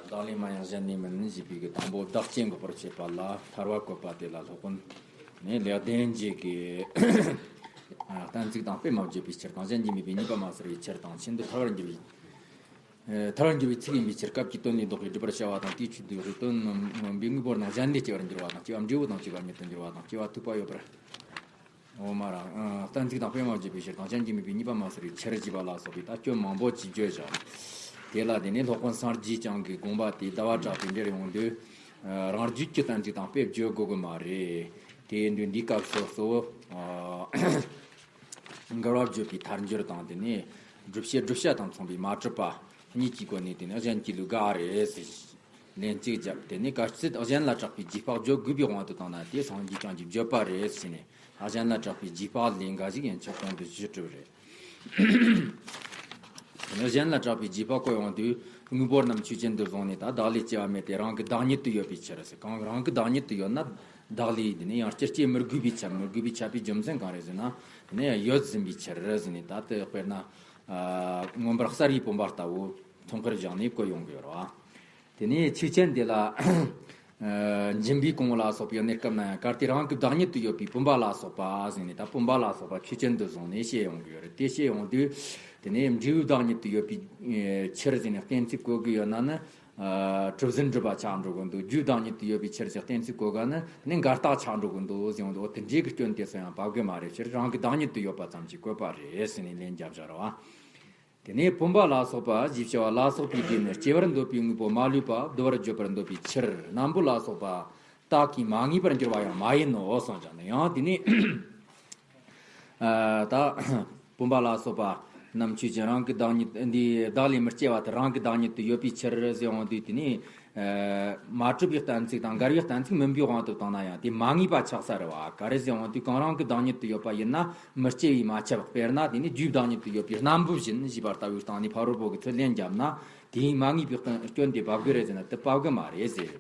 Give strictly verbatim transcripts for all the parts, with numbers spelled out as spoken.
བདག་ལས་མ་ཡིན་གཞན་ལས་མིན་ཞེས་པའི་གི་དང་པོ་བདག་རྐྱེན་འགོག་པར་བྱེད་པ་ལ་ཐར་པ་བཀོད་པ་དེ་ལ་སློབ་དཔོན་ནས་ལེགས་ལྡན་འབྱེད་ཀྱི་གཏན་ཚིགས་དང་དཔེ་མ་བརྗོད་པའི་ཕྱིར་དང་། གཞན་གྱིས་སྨྲས་པའི་ཉེས་པ་མ་སེལ་བའི་ཕྱིར་དང་། ཆེད་དུ་ཐར་པར་འགྱུར་བའི་ཨེ། ཐར་པར་འགྱུར་བའི་ཚིག་ཡིན་པའི་ཕྱིར། སྐབས་ཀྱི་དོན་ལས་ལྡོག་པའི་སྒྲུབ་པར་བྱ་བ་དང་། དེའི་ཆོས་འདི་ཡོད་དོན་མངོན་པའི་དངོས་པོ་རྣམས་གཞན་ལས་སྐྱེ་བར་འགྱུར་བ་དང་། སྐྱེ་བ་འབྲས་བུ་དང་བཅས་པ་ཉིད་དུ་འགྱུར་བ་དང་། སྐྱེ་བ་ཐོབ་པ་ཡོད་པར། འོ་མ་ར། ཨ། གཏན་ཚིགས་དང་དཔེ་མ་བརྗོད་པའི་ཕྱིར་དང་། གཞན་གྱིས་སྨྲས་པའི་ཉེས་པ་མ་སེལ་བའི་ཕྱིར་ཞེས་པ་ལ་སོགས་པའི་ད་སྐྱོན་མང་པོ་ཅིག་བརྗོད་བཞག་དེ་ལ་དེ་ནས་སློབ་དཔོན་སངས་རྒྱས་བསྐྱངས་ཀྱི་དགོངས་པ་དེ་ཟླ་བ་གྲགས་པས་འགྲེལ་ཡོང་དུས། ཨ། རང་རྒྱུད་ཀྱི་གཏན་ཚིགས་དང་དཔེ་བརྗོད་དགོས་ཀྱི་མ་རེད། དེ་ཡིན་དུས་འདིའི་སྐབས་སུ་གཙོ་བོ། ཨ། འགལ་བ་བརྗོད་པའི་ཐལ་འགྱུར་དང་། དེ་ནས་བསྒྲུབ་བྱའི་བསྒྲུབ་བྱ་དང་མཚུངས་པའི་མ་གྲུབ་པ་གཉིས་ཀྱི་སྒོ་ནས། དེ་ནས་གཞན་གྱི་ལུགས་འགལ་རེད་ཟེར། ལན་གཅིག་བརྒྱབ། དེ་ནས་གལ་སྲིད་གཞན་ལ་གྲགས་པའི་རྗེས་དཔག་བརྗོད་དགོས་པའི་དབང་དུ་བཏང་ན། དེ་སངས་རྒྱས་བསྐྱངས་ཀྱིས་བརྗོད་པ་རེད་ཟེར་ནས། གཞན་ལ་གྲགས་པའི་རྗེས་དཔག་ལས་འགལ་ཞིག་ཡིན་ཆོག་གོང་དུ་ཞུས་གྲུབ་རེད། གཞན་ལ་གྲགས་པའི་རྗེས་དཔག་གི་དབང་དུ་དངོས་པོ་རྣམས་ཆོས་ཅན་དུ་བཟུང་ནས། ད་བདག་ལས་སྐྱེ་བ་མེད་དེ་རང་གི་བདག་ཉིད་དུ་ཡོད་པའི་ཕྱིར་ཟེར། གང་རང་གི་བདག་ཉིད་དུ་ཡོད་ན། བདག་ལས་དེ་ནས་ཡང་བསྐྱར་སྐྱེ་མི་དགོས་པའི་ཕྱིར། མི་དགོས་པའི་ཁྱབ་པའི་རྒྱུ་མཚན་གང་རེད་ཟེར་ན། དེ་ནས་ཡོད་ཟིན་པའི་ཕྱིར་ཟེར་ནས། ད་དེ་དཔེར་ན། ཨ། མངོན་པར་གསལ་བའི་བུམ་པ་ལྟ་བུ་ཐུན་མོང་བཞག་ནས་བཀོད་ཡོང་གི་ཡོད་རེད་བ། དེ་ནས་ཆོས་ཅན་དེ་ལ། ཨ། འབྱིན་པའི་གོང་ལ་སོགས་པའི་གནས་སྐབས་ན་ཡང་། གལ་ཏེ་རང་གི་བདག་ཉིད་དུ་ཡོད་པའི་བུམ་པ་ལ་སོགས་པ་ཟེར་ནས། ད་བུམ་པ་ལ་སོགས་པ་ཆོས་ཅན་དུ་བཟུང་ནས་བཤད་ཡོང་གི་ཡོད་རེད། དེ་བཤད་ཡོང་དུས། དེ་ནས་འབྲས་བུའི་བདག་ཉིད་དུ་ཡོད་པའི་ཕྱིར་ཟེར་ནས་གཏན་ཚིགས་བཀོད་ཀྱི་ཡོད་ན་ནི། ཨ། གྲུབ་ཟིན་གྲུབ་པ་ཆགས་འགྲོ་གི་འདུག་རྒྱུའི་བདག་ཉིད་དུ་ཡོད་པའི་ཕྱིར་ཟེར་གཏན་ཚིགས་བཀོད་ག་ནི། དེ་ནས་འགལ་རྟགས་ཆགས་འགྲོ་གི་འདུག་ཟེར་ཡོང་དུས། འོ་དེ་འདྲའི་གི་སྐྱོན་དེ་ཚོ་ཡང་བབ་གི་མ་རེད། ཕྱིར་རང་གི་བདག་ཉིད་དུ་ཡོད་པ་ཙམ་གྱིས་བཀོད་པ་རེད་ཟེར་ནས་ལན་བརྒྱབ་བཞག་རེད་བ། དེ་ནས་བུམ་པ་ལ་སོགས་པ་ཞེས་བྱ་བ་ལ་སོགས་པའི་རྗེས་ནས་སྐྱེ་བར་འདོད་པའི་དངོས་པོ་མ་ལུས་པ་བསྡུ་བར་བརྗོད་པར་འདོད་པའི་ཕྱིར། སྣམ་བུ་ལ་སོགས་པ་དག་གིས་མ་ངེས་པར་འགྱུར་བ་ཡང་མ་ཡིན་ནོ་གསུངས་ཀྱང་ནི། ཡང་དེ་ནས། ཨ། ད་བུམ་པ་ལ་སོགས་པ་རྣམས་ཆོས་ཅན། རང་གི་བདག་ཉིད་འདི་བདག་ལས་མི་སྐྱེ་བ་དེ་རང་གི་བདག་ཉིད་དུ་ཡོད་པའི་ཕྱིར་ཟེར་འོང་དུས། དེ་ནས། ཨ། མ་གྲུབ་པའི་གཏན་ཚིགས་དང་འགལ་བའི་གཏན་ཚིགས་མིན་པའི་དབང་དུ་བཏང་ན་ཡང་དེ་མ་ངེས་པ་ཆགས་ས་རེད་བ། ག་རེ་ཟེར་འོང་དུས། གང་རང་གི་བདག་ཉིད་དུ་ཡོད་པ་ཡིན་ན་མི་སྐྱེ་བས་མ་ཁྱབ། དཔེར་ན་དེ་ནས་རྒྱུའི་བདག་ཉིད་དུ་ཡོད་པའི་སྣམ་བུ་བཞིན་ཞེས་པ་ལྟ་བུའི་སྟེང་ནས་ཕ་རོལ་པོ་གི་ཚུལ་ལན་བརྒྱབ་ན། དེས་མ་ངེས་པའི་སྐྱོན་དེ་བབ་གི་རེད་ཟེར་ན། དེ་བབ་གི་མ་རེད་ཟེར།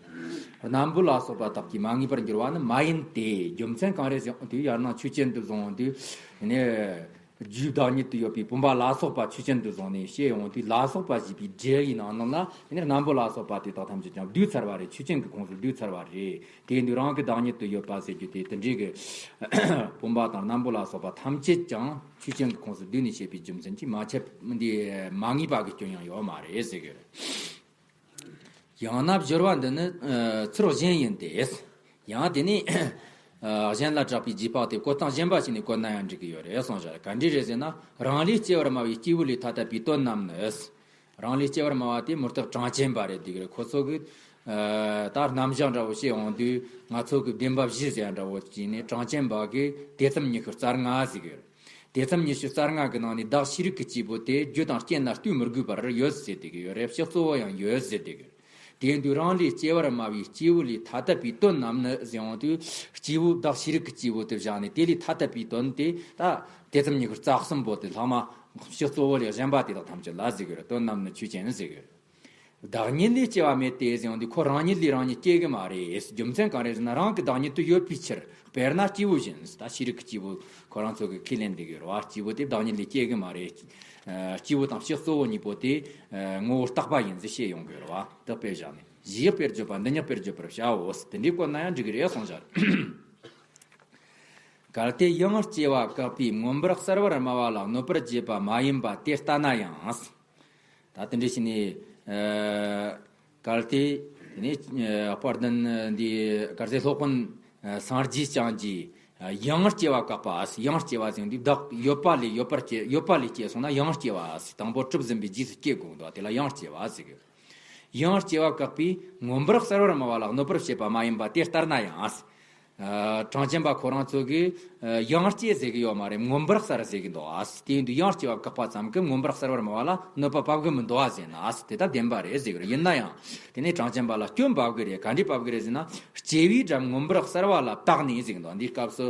སྣམ་བུ་ལ་སོགས་པ་དག་གིས་མ་ངེས་པར་འགྱུར་བ་ནི་མ་ཡིན་ཏེ། རྒྱུ་མཚན་གང་རེད་ཟེར་འོང་དུས། ཡང་ན་ཆོས་ཅན་དུ་བཟུང་འོང་དུས། དེ་ནས་རྒྱུའི་བདག་ཉིད་དུ་ཡོད་པའི་བུམ་པ་ལ་སོགས་པ་ཆོས་ཅན་དུ་བཟུང་ནས་བཤད་འོང་དུས། ལ་སོགས་པ་ཞེས་པའི་སྒྲའི་ནང་ནང་ལ། དེ་ནས་སྣམ་བུ་ལ་སོགས་པ་དེ་དག་ཐམས་ཅད་ཀྱང་བསྡུས་ཚར་བ་རེད། ཆོས་ཅན་གྱི་ཁོངས་སུ་བསྡུས་ཚར་བ་རེད། དེ་ཡིན་དུས་རང་གི་བདག་ཉིད་དུ་ཡོད་པ་ཟེར་རྒྱུ་དེ། དེ་འདྲའི་གི་བུམ་པ་དང་སྣམ་བུ་ལ་སོགས་པ་ཐམས་ཅད་ཀྱང་ཆོས་ཅན་གྱི་ཁོངས་སུ་བསྡུས་ནས་བཤད་པའི་རྒྱུ་མཚན་གྱིས་མ་ཁྱབ། འདི་མ་ངེས་པ་གི་སྐྱོན་ཡང་ཡོད་མ་རེད་ཟེར་གི་རེད། ཡང་ན་སྦྱོར་བ་འདི་ནི། ཨ། ཚུལ་གཞན་ཡིན་ཏེ། ཡང་དེ་ནས། ཨ། གཞན་ལ་གྲགས་པའི་རྗེས་དཔག་དེ་བཀོད་སྟངས་གཞན་པ་ཞིག་ནས་བཀོད་ན་ཡང་འགྲིག་གི་ཡོད་རེད་གསུངས་བཞག་ག་འདྲ་རེད་ཟེར་ན། རང་ལས་སྐྱེ་བར་སྨྲ་བའི་སྐྱེས་བུ་ལས་ཐ་དད་པའི་དོན་རྣམས་ནི། རང་ལས་སྐྱེ་བར་སྨྲ་བ་དེ་མུ་སྟེགས་གྲངས་ཅན་པ་རེད། དེ་གི་རེད། ཁོ་ཚོ་གི། ཨ། ད་རྣམ་གཞག་འདྲ་བོ་བཤད་འོང་དུས། ང་ཚོ་གི་བདེན་པ་བཞི་ཟེར་ཡ་འདྲ་བོ་བྱས་ནས། གྲངས་ཅན་པ་གི་དེ་ཙམ་ཉི་ཤུ་རྩ་ལྔ་ཟེར་གི་རེད། དེ་ཙམ་ཉི་ཤུ་རྩ་ལྔ་གི་ནང་ནས་བདག་ཤེས་རིག་གི་སྐྱེས་བུ་དེ་རྒྱུ་དང་རྐྱེན་ལ་ལྟོས་མི་དགོས་པར་ཡོད་ཟེར་བསྡད་ཀྱི་ཡོད་རེད། ཕྱག་གཙོ་བོ་ཡང་ཡོད་ཟེར་བསྡད་ཀྱི་ཡོད། དེ་ཡིན་དུས་རང་ལས་སྐྱེ་བར་སྨྲ་བའི་སྐྱེས་བུ་ལས་ཐ་དད་པའི་དོན་རྣམས་ནི་ཟེར་འོང་དུས། སྐྱེས་བུ། བདག་ཤེས་རིག་གི་སྐྱེས་བུ་དེ་བཞག་ནས། དེ་ལས་ཐ་དད་པའི་དོན་དེ་ད་དེ་ཙམ་ཉི་ཤུ་རྩ་གསུམ་པོ་དེ་ལྷག་མ་ཕྱག་གཙོ་བོ་ལས་གཞན་པ་དེ་དག་ཐམས་ཅད་ལ་ཟེར་གྱི་ཡོད་རེད། དོན་རྣམས་ནི་ཆོས་ཅན་ཟེར་གྱི་ཡོད་རེད། བདག་ཉིད་ལས་སྐྱེ་བ་མེད་དེ་ཟེར་འོང་དུས། ཁོ་རང་ཉིད་ལས་རང་ཉིད་སྐྱེ་གི་མ་རེད། རྒྱུ་མཚན་གང་རེད་ཟེར་ན། རང་གི་བདག་ཉིད་དུ་ཡོད་པའི་ཕྱིར། དཔེར་ན་སྐྱེས་བུ་བཞིན། ད་ཤེས་རིག་གི་སྐྱེས་བུ་ཁོ་རང་ཚོ་གི་ཁས་ལེན་བསྡད་ཀྱི་ཡོད་རེད་བ། སྐྱེས་བུ་དེ་བདག་ཉིད་ལས་སྐྱེ་གི་མ་རེད། ཨ། སྐྱེས་བུ་དང་ཕྱག་གཙོ་བོ་གཉིས་པོ་དེ། ཨ། ངོ་བོ་རྟག་པ་ཡིན་ཟེར་བཤད་ཡོང་གི་ཡོད་རེད་བ། དེ་དཔེ་བཞག་ནས། གཞི་དཔེར་བརྗོད་པ་འདི་ཉིད་དཔེར་བརྗོད་པར་བྱའོ། དེ་འདྲའི་བཀོད་ན་ཡང་འགྲིག་གི་རེད་གསུངས་བཞག་གལ་ཏེ་ཡང་སྐྱེ་བ་བཀག་པའི་མངོན་པར་གསལ་བར་སྨྲ་བ་ལ་གནོད་པར་བྱེད་པ་མ་ཡིན་པ་དེ་ལྟ་ན་ཡང་། ད་དེ་འདྲ་བྱས་ནས། ཨ། གལ་ཏེ། དེ་ནས། ཨ། དཔལ་ལྡན་འདི་གལ་ཏེ་སློབ་དཔོན། ཨ། སངས་རྒྱས་བསྐྱངས་ཀྱིས། ཨ། ཡང་སྐྱེ་བ་བཀག་པ། ཡང་སྐྱེ་བ་ཟེར་དུས། བདག་ཡོད་པ་ལས་ཡོད་པར་སྐྱེ། ཡོད་པ་ལས་སྐྱེ་སོང་ན་ཡང་སྐྱེ་བ་ཟེར། དང་པོ་གྲུབ་ཟིན་པའི་རྗེས་སུ་སྐྱེ་དགོས་འདུག་དེ་ལ་ཡང་སྐྱེ་བ་ཟེར་གི། ཡང་སྐྱེ་བ་བཀག་པའི་མངོན་པར་གསལ་བར་སྨྲ་བ་ལ་གནོད་པར་བྱེད་པ་མ་ཡིན་པ་དེ་ལྟར་ན་ཡང་། ཨ། གྲངས་ཅན་པ་ཁོ་རང་ཚོ་གིས། ཨ། ཡང་སྐྱེ་ཟེར་གི་ཡོད་མ་རེད། མངོན་པར་གསལ་ཟེར་གི་འདུག་ཨ། དེ་ཡིན་དུས་ཡང་སྐྱེ་བ་བཀག་པ་ཙམ་གྱིས་མངོན་པར་གསལ་བར་སྨྲ་བ་ལ་གནོད་པ་བབ་གི་མི་འདུག་ཨ་ཟེར་ན། ཨ། དེ་ད་བདེན་པ་རེད་ཟེར་གི་རེད། ཡིན་ན་ཡང་། དེ་ནས་གྲངས་ཅན་པ་ལ་སྐྱོན་བབ་གི་རེད། ག་འདྲས་བབ་གི་རེད་ཟེར་ན། སྐྱེ་བའི་སྒྲ་མངོན་པར་གསལ་བ་ལ་བཏགས་ནས་ཟེར་གི་འདུག་འདིའི་སྐབས་སུ་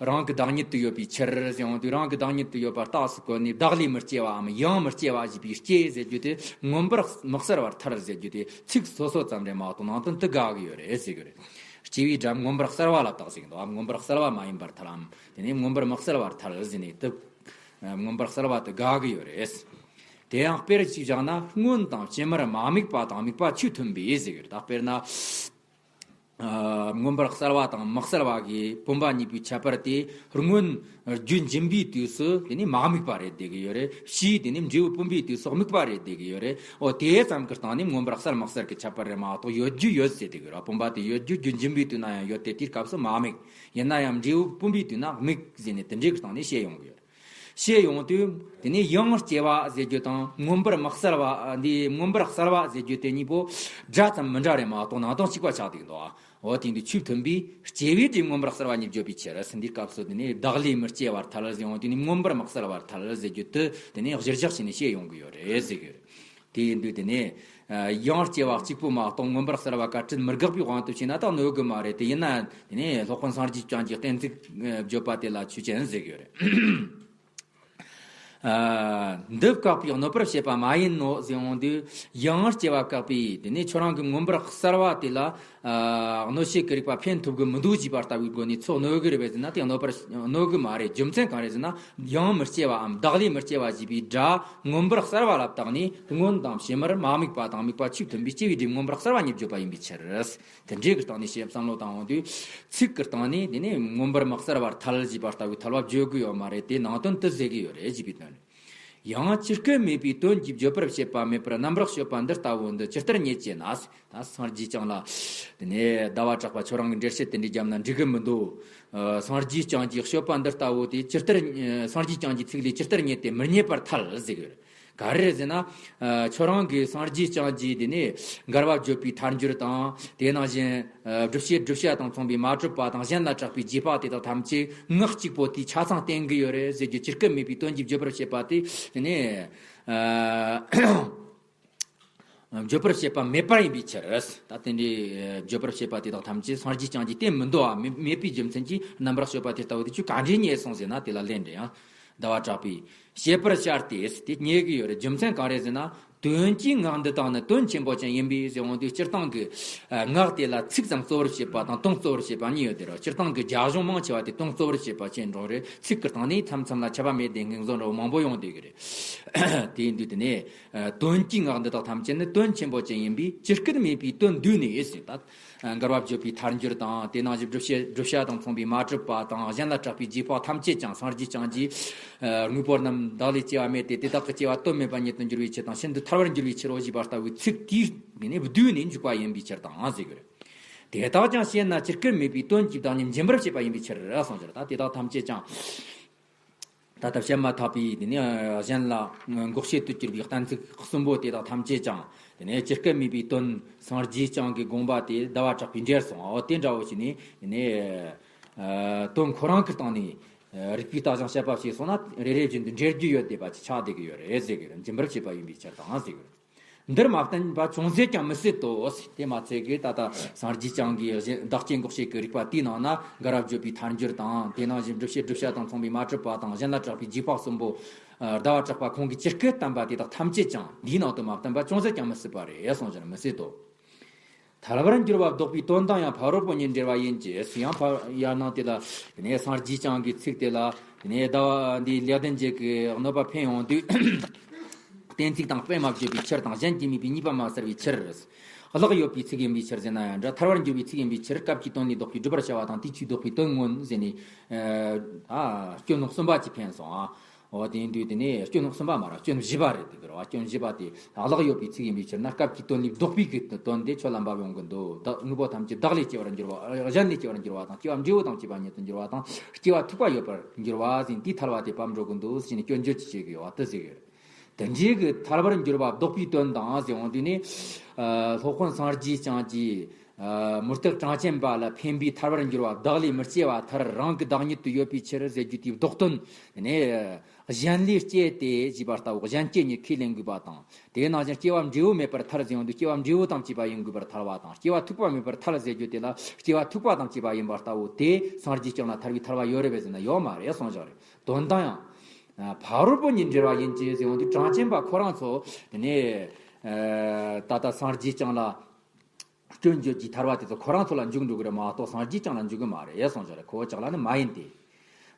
རང་གི་བདག་ཉིད་དུ་ཡོད་པའི་ཕྱིར་ཟེར་འོང་དུས། རང་གི་བདག་ཉིད་དུ་ཡོད་པ་རྟགས་སུ་བཀོད་ནས། བདག་ལས་མི་སྐྱེ་བའམ་ཡང་མི་སྐྱེ་བ་ཞེས་པའི་སྐྱེ་ཟེར་རྒྱུ་དེ་མངོན་པར་མི་གསལ་བར་ཐལ་ཟེར་རྒྱུ་དེ་ཚིག་སོ་སོ་ཙམ་རེད་མ་གཏོགས། ནང་དོན་དེ་དགག་གི་ཡོད་རེད་ཟེར་གི་རེད། སྐྱེ་བའི་སྒྲ་མངོན་པར་གསལ་བ་ལ་བཏགས་ཟེར་གི་འདུག་མངོན་པར་གསལ་བ་མ་ཡིན་པར་ཐལ་ལམ། དེ་ནས་མངོན་པར་མི་གསལ་བར་ཐལ་ཟེར་ནས་དེ། མངོན་པར་གསལ་བ་དེ་དགག་གི་ཡོད་རེད། དེ་ཡང་དཔེར་ཅིག་བཞག་ན་སྔོན་དང་ཕྱི་མར་མ་དམིགས་པ་དང་དམིགས་པ་ཆོས་མཐུན་པས་ཟེར་གི་རེད། ད་དཔེར་ན། ཨ། མངོན་པར་གསལ་བ་དང་མི་གསལ་བ་གི་བུམ་པ་གཉིས་པོའི་ཁྱད་པར་དེ་སྔོན་རྒྱུ་འབྱིན་པའི་དུས་སུ་དེ་ནི་མ་དམིགས་པ་རེད་བསྡད་ཀྱི་ཡོད་རེད། ཕྱིས་དེ་ནི་འབྲས་བུ་སྤུན་པའི་དུས་སུ་དམིགས་པ་རེད་བསྡད་ཀྱི་ཡོད་རེད། འོ་དེ་ཙམ་གྱི་སྟེང་ནས་མངོན་པར་གསལ་མི་གསལ་གྱི་ཁྱད་པར་རེད་མ་གཏོགས་ཡོད་རྒྱུ་ཡོད་ཟེར་བསྡད་ཀྱི་ཡོད་རེད། བུམ་པ་དེ་ཡོད་རྒྱུ་རྒྱུ་འབྱིན་པའི་དུས་ན་ཡང་ཡོད་དེ་དེའི་སྐབས་སུ་མ་དམིགས། ཡིན་ན་ཡང་འབྲས་བུ་སྤུན་པའི་དུས་ན་དམིགས་ཟེར་ནས་དེ་འདྲའི་གི་སྟེང་ནས་བཤད་ཡོང་གི་ཡོད་རེད། བཤད་ཡོང་དུས་དེ་ནས་ཡང་སྐྱེ་བ་ཟེར་རྒྱུ་དང་མངོན་པར་མི་གསལ་བ་འདི་མངོན་པར་གསལ་བ་ཟེར་རྒྱུ་དེ་གཉིས་པོ་འདྲ་ཙམ་མི་འདྲ་རེད་མ་གཏོགས་ནང་དོན་གཅིག་པ་ཆགས་བསྡད་འདུག་འོ་དེ་འདི་ཆོས་མཐུན་པས་སྐྱེ་བའི་དུས་མངོན་པར་གསལ་བ་གཉིས་བརྗོད་པའི་ཕྱིར་ཟེར། འདིའི་སྐབས་སུ་དེ་ནས་བདག་ལས་མི་སྐྱེ་བར་ཐལ་ཟེར་ཡོང་དུས་ནི་མངོན་པར་མི་གསལ་བར་ཐལ་ཟེར་རྒྱུ་དེ་དེ་ནས་གཞིར་བཞག་བྱས་ནས་བཤད་ཡོང་གི་ཡོད་རེད་ཟེར་གི་ཡོད་རེད། དེ་ཡིན་དུས་དེ་ནས་ཡང་སྐྱེ་བ་གཅིག་པུ་མ་གཏོགས་མངོན་པར་གསལ་བ་ག་དྲན་མི་དགག་པའི་དབང་དུ་བྱས་ན་ད་གནོད་གི་མ་རེད། དེ་ཡིན་ན་དེ་ནས་སློབ་དཔོན་སངས་རྒྱས་བསྐྱངས་ཀྱི་གཏན་ཚིགས་བརྗོད་པ་དེ་ལ་ཆོས་ཅན་ཟེར་གི་ཡོད་རེད། ཨ། འདི་བཀག་པའི་གནོད་པར་བྱེད་པ་མ་ཡིན་ནོ་ཟེར་འོང་དུས་ཡང་སྐྱེ་བ་བཀག་པའི་དེ་ནས་ཁྱོད་རང་གི་མངོན་པར་གསལ་བ་དེ་ལ་ཨ། གནོད་བྱེད་ཀྱི་རིགས་པ་འཕེན་ཐུབ་གི་མི་འདུག་ཅེས་པ་ལྟ་བུའི་སྒོ་ནས་ཚོགས་གནོད་གི་རེད་པས་ཟེར་ན་དེ་གནོད་པར་གནོད་གི་མ་རེད། རྒྱུ་མཚན་གང་རེད་ཟེར་ན་ཡང་མི་སྐྱེ་བའམ་བདག་ལས་མི་སྐྱེ་བ་ཞེས་པའི་སྒྲ་མངོན་པར་གསལ་བ་ལ་བཏགས་ནས་སྔོན་དང་ཕྱི་མར་མ་དམིགས་པ་དང་དམིགས་པ་ཆོས་མཐུན་པས་སྐྱེ་བའི་དུས་མངོན་པར་གསལ་བ་གཉིས་བརྗོད་པ་ཡིན་པའི་ཕྱིར། དེ་འདྲའི་གི་སྟེང་ནས་བཤད་བསམ་བློ་བཏང་འོང་དུས་ཚིག་གི་སྟེང་ནས་དེ་ནས་མངོན་པར་མི་གསལ་བར་ཐལ་ཞེས་པ་ལྟ་བུའི་ཐལ་བ་བརྗོད་དགོས་ཡོད་མ་རེད། དེ་ནང་དོན་དེ་ཟེར་གི་ཡོད་རེད་ཅེས་པའི་དོན་རེད། ཡང་ཅི་སྐད་སྨྲས་པའི་དོན་གྱིས་བརྗོད་པར་བྱེད་པ་མེད་པར་རྣམ་པར་དཔྱོད་པ་འདི་ལྟ་བུ་འདི་ཇི་ལྟར་རྙེད་ཅེ་ན། ད་སངས་རྒྱས་བསྐྱངས་ལ་དེ་ནས་ཟླ་བ་གྲགས་པ་ཁྱོད་རང་གི་འགྲེལ་བཤད་དེ་འདྲའི་བརྒྱབ་ན་འགྲིག་གི་མི་འདུག་ཨ། སངས་རྒྱས་བསྐྱངས་ཀྱི་དཔྱོད་པ་འདི་ལྟ་བུ་དེ་ཇི་ལྟར་སངས་རྒྱས་བསྐྱངས་ཀྱི་ཚིག་ལས་ཇི་ལྟར་རྙེད་དེ་མི་རྙེད་པར་ཐལ་ཟེར་གི་ཡོད་རེད། ག་རེ་རེད་ཟེར་ན། ཨ། ཁྱོད་རང་གིས་སངས་རྒྱས་བསྐྱངས་ཀྱི་དེ་ནས་འགལ་བ་བརྗོད་པའི་ཐལ་འགྱུར་དང་དེ་ནང་བཞིན་ཨ། སྒྲུབ་བྱེད་བསྒྲུབ་བྱ་དང་མཚུངས་པའི་མ་གྲུབ་པ་དང་གཞན་ལ་གྲགས་པའི་རྗེས་དཔག་དེ་དག་ཐམས་ཅད་ངག་གཅིག་པོ་དེའི་ཆ་ཚང་བསྟན་གྱི་ཡོད་རེད་ཟེར་རྒྱུ་ཇི་སྐད་སྨྲས་པའི་དོན་གྱིས་བརྗོད་པར་བྱེད་པ་དེ་དེ་ནས་ཨ། བརྗོད་པར་བྱེད་པ་མེད་པར་ཡིན་པའི་ཕྱིར། ད་དེ་འདྲའི་བརྗོད་པར་བྱེད་པ་དེ་དག་ཐམས་ཅད་སངས་རྒྱས་བསྐྱངས་ཀྱི་རྟེན་མི་འདུ་བ་མེད་མེད་པའི་རྒྱུ་མཚན་གྱིས་རྣམ་པར་དཔྱོད་པ་དེ་ལྟ་བུ་དེ་ཁྱོད་ག་འདྲས་རྙེད་སོང་ཟེར་ན་དེ་ལ་ལན་འདྲི་ཡང་ཟླ་བ་གྲགས་པས་བཤད་པར་བྱ་སྟེ་དེ་རྙེད་ཀྱི་ཡོད་རེད། རྒྱུ་མཚན་གང་རེད་ཟེར་ན། དོན་གྱི་ངག་འདི་དག་ནི་དོན་ཆེན་པོ་ཅན་ཡིན་པས་ཟེར་འོང་དུས་སྤྱིར་བཏང་གི་ངག་དེ་ལ་ཚིག་ཙམ་གཙོ་བོར་བྱེད་པ་དང་དོན་གཙོ་བོར་བྱེད་པ་གཉིས་ཡོད་དེ་རེད། སྤྱིར་བཏང་གི་རྒྱ་གཞུང་མང་ཆེ་བ་དེ་དོན་གཙོ་བོར་བྱེད་པ་ཅན་འགྲོ་རེད། ཚིག་གི་སྟེང་ནས་མཚམས་མཚམས་ལ་ཁྱབ་པ་མེད་དེ་ངེས་བཟོ་འདྲ་བོ་མང་པོ་ཡོང་བསྡད་ཀྱི་རེད། དེ་ཡིན་དུས་དེ་ནས་དོན་གྱི་ངག་འདི་དག་ཐམས་ཅད་ནི་དོན་ཆེན་པོ་ཅན་ཡིན་པས་ཇི་སྐད་སྨྲས་པའི་དོན་བསྡུས་ནས་ཟེར། ད་འགལ་བ་བརྗོད་པའི་ཐལ་འགྱུར་དང་དེ་ནང་བཞིན་བསྒྲུབ་བྱེད་བསྒྲུབ་བྱ་དང་མཚུངས་པའི་མ་གྲུབ་པ་དང་གཞན་ལ་གྲགས་པའི་རྗེས་དཔག་ཐམས་ཅད་ཀྱང་སངས་རྒྱས་བསྐྱངས་ཀྱིས་དངོས་པོ་རྣམས་བདག་ལས་སྐྱེ་བ་མེད་དེ་དེ་དག་གི་སྐྱེ་བ་དོན་མེད་པ་ཉིད་དུ་འགྱུར་བའི་ཕྱིར་དང་ཤིན་ཏུ་ཐལ་བར་འགྱུར་བའི་ཕྱིར་རོ་ཞེས་པ་ལྟ་བུའི་ཚིག་དེས་ནི་བསྡུས་ནས་འཇུག་པ་ཡིན་པའི་ཕྱིར་དང་ཟེར་གི་རེད། དེ་དག་ཀྱང་ཤེས་ན་ཇི་སྐད་སྨྲས་པའི་དོན་གྱི་བདག་ཉིད་འབྱིན་པར་བྱེད་པ་ཡིན་པའི་ཕྱིར་གསུངས་ཀྱི་རེད། ད་དེ་དག་ཐམས་ཅད་ཀྱང་། ད་ལྟ་བཤད་མ་ཐག་པའི་དེ་ནས་གཞན་ལ་འགོག་བྱེད་དུ་གྱུར་པའི་གཏན་ཚིགས་གསུམ་པོ་དེ་དག་ཐམས་ཅད་ཀྱང་དེ་ནས་ཇི་སྐད་སྨྲས་པའི་དོན་སངས་རྒྱས་བསྐྱངས་ཀྱི་དགོངས་པ་དེ་ཟླ་བ་གྲགས་པས་འགྲེལ་སོང་། འོ་དེ་འདྲ་བོ་བྱས་ནས་དེ་ནས་དོན་ཁོ་རང་གི་སྟེང་ནས་རིགས་པས་བརྟག་ཅིང་དཔྱད་པ་བྱས་སོང་ན་རེ་རེ་བཞིན་དུ་འགྲེལ་རྒྱུ་ཡོད་བསྡད་པ་ཅིག་ཆགས་བསྡད་ཀྱི་ཡོད་རེད་ཟེར་གི་རེད། འབྱིན་པར་བྱེད་པ་ཡིན་པའི་ཕྱིར་དང་ཟེར་གི་རེད། འདིར་མ་བསྟན་པ་ཅུང་ཟད་ཀྱང་མི་སྲིད་དོ། དེ་མ་ཚད་ཀྱི་ད་ལྟ་སངས་རྒྱས་བསྐྱངས་ཀྱི་བདག་བསྐྱེད་འགོག་བྱེད་ཀྱི་རིགས་པ་དེའི་ནང་ན་འགལ་བ་བརྗོད་པའི་ཐལ་འགྱུར་དང་དེ་ནང་བཞིན་བསྒྲུབ་བྱེད་བསྒྲུབ་བྱ་དང་མཚུངས་པའི་མ་གྲུབ་པ་དང་གཞན་ལ་གྲགས་པའི་རྗེས་དཔག་གསུམ་པོ། ཟླ་བ་གྲགས་པ་ཁོང་གིས་ཇི་སྐད་བསྟན་པ་དེ་དག་ཐམས་ཅད་ཀྱང་འདིའི་ནང་དུ་མ་བསྟན་པ་ཅུང་ཟད་ཀྱང་མི་སྲིད་པ་རེད་གསུངས་ཀྱང་མི་སྲིད་དོ། ཐལ་བར་འགྱུར་བ་བཟློག་པའི་དོན་དང་ཡང་ཕ་རོལ་པོ་གཉིས་འབྲེལ་བ་ཡིན་གྱི་ཟེར། ཡང་ཕ་ཡར་ནང་དེ་ལ་དེ་ནས་སངས་རྒྱས་བསྐྱངས་ཀྱི་ཚིག་དེ་ལ་དེ་ནས་ཟླ་བ་འདིའི་ལེགས་ལྡན་འབྱེད་ཀྱི་གནོད་པ་འཕེན་ཡོང་དུས། གཏན་ཚིགས་དང་དཔེ་མ་བརྗོད་པའི་ཕྱིར་དང་གཞན་གྱིས་སྨྲས་པའི་ཉེས་པ་མ་བསལ་བའི་ཕྱིར། གླགས་ཡོད་པའི་ཚིག་ཡིན་པའི་ཕྱིར་ཟེར་ན་ཡང་འདྲ། ཐལ་བར་འགྱུར་བའི་ཚིག་ཡིན་པའི་ཕྱིར་སྐབས་ཀྱི་དོན་ལས་ལྡོག་པའི་སྒྲུབ་པར་བྱ་བ་དང་དེའི་ཆོས་ལྡོག་པའི་དོན་མངོན་ཟེར་ནས། ཨ། སྐྱོན་གསུམ་པ་ཅིག་འཕེན་སོང་ཨ། འོ་དེ་ཡིན་དུས་དེ་ནས་སྐྱོན་གསུམ་པ་མ་རེད། སྐྱོན་བཞི་པ་རེད་དེ་གི་རེད་བ། སྐྱོན་བཞི་པ་དེ་གླགས་ཡོད་པའི་ཚིག་ཡིན་པའི་ཕྱིར་ན་སྐབས་ཀྱི་དོན་ལས་ལྡོག་པའི་གི་དོན་དེ་ཁྱོད་ལ་འབབ་ཡོང་གི་འདུག་ད་དངོས་པོ་ཐམས་ཅད་བདག་ལས་སྐྱེ་བར་འགྱུར་བ། གཞན་ལས་སྐྱེ་བར་འགྱུར་བ་དང་སྐྱེ་བ་འབྲས་བུ་དང་བཅས་པ་ཉིད་དུ་འགྱུར་བ་དང་སྐྱེ་བ་ཐུག་པ་ཡོད་པར་འགྱུར་བ་ཟེར་དེའི་ཐལ་བ་དེ་བབ་འགྲོ་གི་འདུག་ཟེར་ནས་སྐྱོན་བརྗོད་ཅིག་བྱེད་ཀྱི་ཡོད་བ་དེ་ཟེར་གི་རེད། དེ་འདྲའི་གི་ཐལ་བར་འགྱུར་བ་བཟློག་པའི་དོན་དང་ཟེར་འོང་དུས་ནི། ཨ། སློབ་དཔོན་སངས་རྒྱས་བསྐྱངས་ཀྱིས། ཨ། མུ་སྟེགས་གྲངས་ཅན་པ་ལ་འཕེན་པའི་ཐལ་བར་འགྱུར་བ་བདག་ལས་མི་སྐྱེ་བ་མཐར་རང་གི་བདག་ཉིད་དུ་ཡོད་པའི་ཕྱིར་ཟེར་རྒྱུ་དེའི་བཟློག་དོན་ནི། གཞན་ལས་སྐྱེ་སྟེ་ཞེས་པ་ལྟ་བུ་གཞན་སྐྱེ་གཉིས་ཁས་ལེན་དགོས་པ་དང་། དེའི་ནང་བཞིན་སྐྱེ་བ་འབྲས་བུ་མེད་པར་ཐལ་ཟེར་ཡོང་དུས་སྐྱེ་བ་འབྲས་བུ་དང་བཅས་པ་ཡིན་དགོས་པར་ཐལ་བ་དང་། སྐྱེ་བ་ཐུག་པ་མེད་པར་ཐལ་ཟེར་རྒྱུ་དེ་ལ་སྐྱེ་བ་ཐུག་པ་དང་བཅས་པ་ཡིན་པ་ལྟ་བུ་དེ་སངས་རྒྱས་བསྐྱངས་ལ་ཐལ་བའི་ཐལ་བ་ཡོད་རེད་པས་ཟེར་ན་ཡོད་མ་རེད་གསུངས་བཞག་རེད། དོན་དང་ཡང་། ཕ་རོལ་པོ་གཉིས་འབྲེལ་བ་ཡིན་གྱི་ཟེར་འོང་དུས་གྲངས་ཅན་པ་ཁོ་རང་ཚོ་དེ་ནས་ད་ལྟ་སངས་རྒྱས་བསྐྱངས་ལ་སྐྱོན་བརྗོད་ཀྱི་ཐལ་བ་དེ་ཚོ་ཁོ་རང་ཚོ་ལ་འཇུག་འགྲོ་གི་རེད་མ་གཏོགས་སངས་རྒྱས་བསྐྱངས་ལ་འཇུག་གི་མ་རེད་གསུངས་བཞག་རེད། ཁོ་བོ་ཅག་ལ་ནི་མ་ཡིན་ཏེ།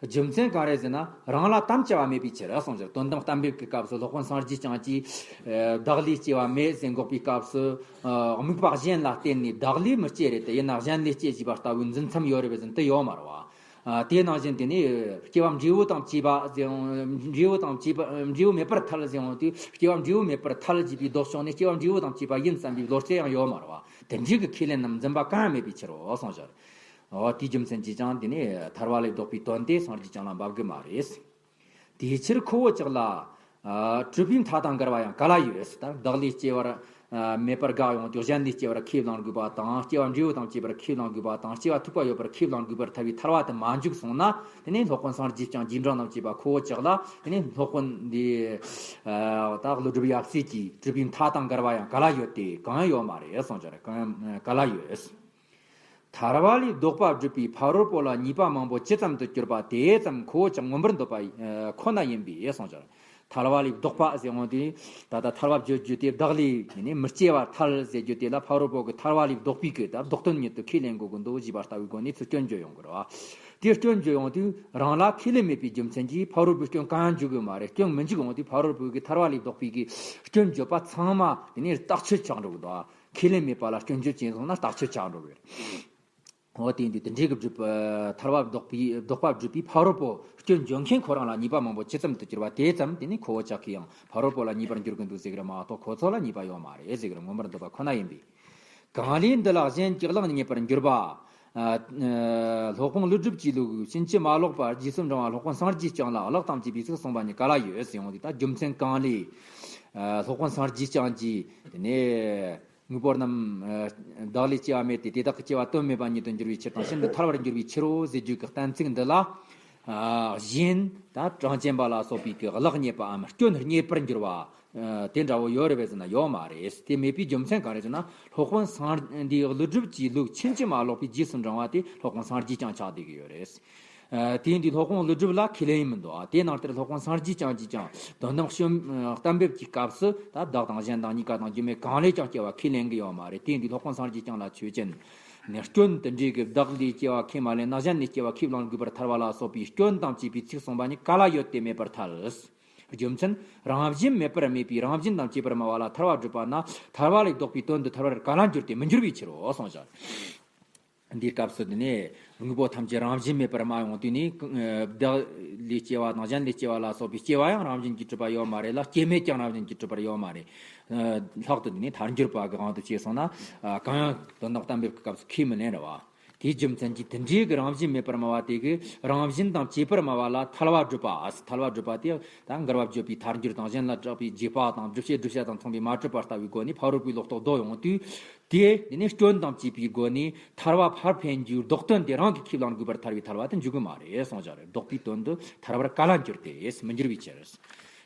རྒྱུ་མཚན་གང་རེད་ཟེར་ན། རང་ལ་དམ་བཅའ་བ་མེད་པའི་ཕྱིར་གསུངས་ཤག་དོན་དམ་གཏན་འབེབས་ཀྱི་སྐབས་སུ་སློབ་དཔོན་སངས་རྒྱས་བསྐྱངས་ཀྱིས། ཨ། བདག་ལས་སྐྱེ་བ་མེད་ཟེར་འགོག་པའི་སྐབས་སུ། ཨ། དམིགས་པ་གཞན་ལ་བརྟེན་ནས་བདག་ལས་མི་སྐྱེ་རེད་དེ། ཡིན་ན་གཞན་ལས་སྐྱེ་ཞེས་པ་ལྟ་བུའི་འཛིན་མཚམས་ཡོད་རེད་པས་ཟེར་ན་དེ་ཡོད་མ་རེད་བ། ཨ། དེ་ནང་བཞིན་དེ་ནས་སྐྱེ་བ་འབྲས་བུ་དང་བཅས་པ་ཟེར་ཡང་། འབྲས་བུ་དང་བཅས་པ། འབྲས་བུ་མེད་པར་ཐལ་ཟེར་ཡང་དུས། སྐྱེ་བ་འབྲས་བུ་མེད་པར་ཐལ་ཅེས་པའི་ལྡོག་ཕྱོགས་ནས་སྐྱེ་བ་འབྲས་བུ་དང་བཅས་པ་ཡིན་བསམ་པའི་བློ་རྩེ་ཡང་ཡོད་མ་རེད་བ། དེ་འདྲའི་གི་ཁས་ལེན་ནམ་འཛིན་པ་གང་ཡང་མེད་པའི་ཕྱིར་རོ་གསུངས་ཤག་འོ། དེའི་རྒྱུ་མཚན་གྱིས་ཀྱང་དེ་ནས་ཐར་པ་ལས་ལྡོག་པའི་དོན་དེ་སངས་རྒྱས་བསྐྱངས་ལ་འབབ་གི་མ་རེད། དེའི་ཕྱིར་ཁོ་བོ་ཅག་ལ། ཨ། གྲུབ་པའི་མཐའ་དང་འགལ་བ་ཡང་ག་ལ་ཡོད། ད་བདག་ལས་སྐྱེ་བ་མེད་པར་དགག་ཡོང་དུས་གཞན་ལས་སྐྱེ་བར་ཁས་བླང་དགོས་པ་དང་། སྐྱེ་བ་འབྲས་བུ་དང་བཅས་པར་ཁས་བླང་དགོས་པ་དང་། སྐྱེ་བ་ཐུབ་པ་ཡོད་པར་ཁས་བླང་དགོས་པར་ཐལ་བའི་ཐར་བ་དེ་མ་འཇུག་སོང་ན། དེ་ནས་སློབ་དཔོན་སངས་རྒྱས་བསྐྱངས་རྗེས་འབྲང་རྣམས་བཅས་པ་ཁོ་བོ་ཅག་ལ། དེ་ནས་སློབ་དཔོན་འདི། ཨ། ད་ཀླུ་སྒྲུབ་ཡབ་སྲས་ཀྱིས་གྲུབ་པའི་མཐའ་དང་འགལ་བ་ཡང་ག་ལ་ཡོད་དེ། གང་ཡང་ཡོད་མ་རེད་གསུངས་ཀྱང་རེད། གང་ཡང་ག་ལ་ཡོད། ཐར་པ་ལས་ལྡོག་པ་སྒྲུབ་པའི་ཕ་རོལ་པོ་ལ་ཉེས་པ་མང་པོ་ཇི་ཙམ་དུ་གྱུར་པ་དེ་ཙམ་ཁོ་བོ་ཀྱང་མངོན་པར་འདོད་པ་ཁོ་ན་ཡིན་པས་གསུངས་ཀྱང་རེད། ཐར་པ་ལས་ལྡོག་པ་ཟེར་འོང་དུས། ད་ལྟ་ཐར་པ་བརྗོད་རྒྱུ་དེ། བདག་ལས་ནི་མི་སྐྱེ་བར་ཐལ་ཟེར་རྒྱུ་དེ་ལ། ཕ་རོལ་པོ་གི་ཐར་པ་ལས་ལྡོག་པའི་གི་ད་ལྡོག་དོན་ཉིད་དུ་ཁས་ལེན་དགོས་ཀྱི་འདུག་ཅེས་པ་ལྟ་བུའི་སྒོ་ནས་ཚུར་སྐྱོན་བརྗོད་ཡོང་གི་རེད་བ། དེ་སྐྱོན་བརྗོད་ཡོང་དུས་རང་ལ་ཁས་ལེན་མེད་པའི་རྒྱུ་མཚན་གྱིས་ཕ་རོལ་པོའི་སྐྱོན་གང་ཡང་འཇུག་གི་མ་རེད། སྐྱོན་མི་འཇུག་འོང་དུས་ཕ་རོལ་པོའི་གི་ཐར་པ་ལས་ལྡོག་པའི་གི་སྐྱོན་བརྗོད་པ་ཚང་མ་དེ་ནས་རྟགས་ཆོས་ཆགས་འགྲོ་གི་འདུག་ཁས་ལེན་མེད་པ་ལ་སྐྱོན་བརྗོད་བྱས་སོང་ན་རྟགས་ཆོས་ཆགས་འགྲོ་གི་རེད། འོ། དེ་ཡིན་དུས་དེ་འདྲའི་གི་སྒྲུབ། ཐར་པ་ལྡོག་པའི། ལྡོག་པ་སྒྲུབ་པའི་ཕ་རོལ་པོ་སྐྱོན་བརྗོད་མཁན་ཁོ་རང་ལ་ཉེས་པ་མང་པོ་ཇི་ཙམ་དུ་གྱུར་པ་དེ་ཙམ་དེ་ནི་ཁོ་བོ་ཅག་གིས་ཡང་ཕ་རོལ་པོ་ལ་ཉེས་པར་འགྱུར་གི་འདུག་ཟེར་གི་རེད་མ་གཏོགས། ཁོ་ཚོ་ལ་ཉེས་པ་ཡོད་མ་རེད་ཟེར་གི་རེད། མངོན་པར་འདོད་པ་ཁོ་ན་ཡིན་པས། གང་ལས་འདི་ལ་གཞན་གྱིས་གླགས་རྙེད་པར་འགྱུར་བ། ཨ། སློབ་དཔོན་ཀླུ་སྒྲུབ་ཀྱི་ལུགས་ཕྱིན་ཅི་མ་ལོག་པ་རྗེས་སུ་འབྲང་བ་སློབ་དཔོན་སངས་རྒྱས་བསྐྱངས་ལ་གླགས་དང་བཅས་པའི་ཚིག་གསུངས་པ་ཉིད་ག་ལ་ཡོད་ཟེར་ཡོང་དུས། ད་རྒྱུ་མཚན་གང་ལས། ཨ། སློབ་དཔོན་སངས་རྒྱས་བསྐྱངས་ཀྱིས་དེ་ནས། དངོས་པོ་རྣམས། ཨ། བདག་ལས་སྐྱེ་བ་མེད་དེ། དེ་དག་གི་སྐྱེ་བ་དོན་མེད་པ་ཉིད་དུ་འགྱུར་བའི་ཕྱིར་དང་། ཤིན་ཏུ་ཐར་པར་འགྱུར་བའི་ཕྱིར་རོ་ཟེར་རྒྱུ་གི་གཏན་ཚིགས་འདི་ལ། ཨ། གཞན་ད་གྲངས་ཅན་པ་ལ་སོགས་པའི་གི་གླགས་རྙེད་པའམ་སྐྱོན་རྙེད་པར་འགྱུར་བ། ཨ། དེ་འདྲ་བོ་ཡོད་རེད་པས་ཟེར་ན་ཡོད་མ་རེད། དེ་མེད་པའི་རྒྱུ་མཚན་གང་རེད་ཟེར་ན། སློབ་དཔོན་སངས། འདིའི་ཀླུ་སྒྲུབ་ཀྱི་ལུགས་ཕྱིན་ཅི་མ་ལོག་པའི་རྗེས་སུ་འབྲང་བ་དེ་སློབ་དཔོན་སངས་རྒྱས་བསྐྱངས་ཆགས་བསྡད་ཀྱི་ཡོད་རེད། ཨ། དེ་ཡིན་དུས་སློབ་དཔོན་ཀླུ་སྒྲུབ་ལ་ཁས་ལེན་ཡིན་མི་འདུག་ཨ། དེ་ནང་ལྟར་སློབ་དཔོན་སངས་རྒྱས་བསྐྱངས་ཀྱིས་ཀྱང་དོན་དམ་སྐྱོན། ཨ། གཏན་འབེབས་ཀྱི་སྐབས་སུ་ད་བདག་དང་གཞན་དང་གཉིས་ཀ་དང་རྒྱུ་མེད་གང་ལས་ཀྱང་སྐྱེ་བ་ཁས་ལེན་གྱི་ཡོད་མ་རེད། དེ་ཡིན་དུས་སློབ་དཔོན་སངས་རྒྱས་བསྐྱངས་ལ་ཆོས་ཅན། ནས་སྐྱོན་དེ་འདྲའི་གི་བདག་ལས་སྐྱེ་བ་ཁས་མ་ལེན་ན་གཞན་ལས་སྐྱེ་བ་ཁས་བླང་དགོས་པར་ཐལ་བ་ལ་སོགས་པའི་སྐྱོན་དང་བཅས་པའི་ཚིག་གསུངས་པ་ཉིད་ག་ལ་ཡོད་དེ་མེད་པར་ཐལ། རྒྱུ་མཚན། རང་བཞིན་མེད་པར་སྨྲས་པའི་རང་བཞིན་དང་བཅས་པར་སྨྲ་བ་ལ་ཐར་པ་སྒྲུབ་པ་ན། ཐར་པ་ལས་ལྡོག་པའི་དོན་དུ་ཐར་པར་ག་ལ་འགྱུར་ཏེ་མི་འགྱུར་བའི་ཕྱིར་རོ་གསུངས་ཤག་འདིའི་སྐབས་སུ་དེ་ནས་དངོས་པོ་ཐམས་ཅད་རང་བཞིན་མེད་པར་སྨྲ་ཡོང་དུས་ནི། ཨ། བདག་ལས་སྐྱེ་བ་དང་གཞན་ལས་སྐྱེ་བ་ལ་སོགས་པའི་སྐྱེ་བ་ཡང་རང་བཞིན་གྱིས་གྲུབ་པ་ཡོད་མ་རེད་ལ། སྐྱེ་མེད་ཀྱང་རང་བཞིན་གྱིས་གྲུབ་པར་ཡོད་མ་རེད། ཨ། ལྷག་ཏུ་དེ་ནས་ཐལ་འགྱུར་བ་གི་དབང་དུ་བྱས་སོང་ན། ཨ། གང་ཡང་དོན་དམ་གཏན་འབེབས་ཀྱི་སྐབས་སུ་ཁས་མི་ལེན་རེད་བ། དེའི་རྒྱུ་མཚན་གྱིས་དེ་འདྲའི་གི་རང་བཞིན་མེད་པར་སྨྲ་བ་དེ་གིས་རང་བཞིན་དང་བཅས་པར་སྨྲ་བ་ལ་ཐལ་བ་སྒྲུབ་པ། ཐལ་བ་སྒྲུབ་པ་དེ་ད་འགལ་བ་བརྗོད་པའི་ཐལ་འགྱུར་དང་། གཞན་ལ་གྲགས་པའི་རྗེས་དཔག་དང་། སྒྲུབ་བྱེད་བསྒྲུབ་བྱ་དང་མཚུངས་པའི་མ་གྲུབ་པ་ལྟ་བུའི་སྒོ་ནས་ཕ་རོལ་པོའི་ལོག་རྟོག་བཟློག་ཡོང་དུས། དེ་དེ་ནས་སྐྱོན་དང་བཅས་པའི་སྒོ་ནས་ཐལ་བ་ཕར་འཕེན་རྒྱུའི་ལྡོག་དོན་དེ་རང་གིས་ཁས་བླང་དགོས་པར་ཐལ་བའི་ཐལ་བ་དེ་འཇུག་གི་མ་རེད་གསུངས་བཞག་རེད། ལྡོག་པའི་དོན་དུ་ཐལ་བར་ག་ལ་འགྱུར་ཏེ་མི་འགྱུར་བའི་ཕྱིར།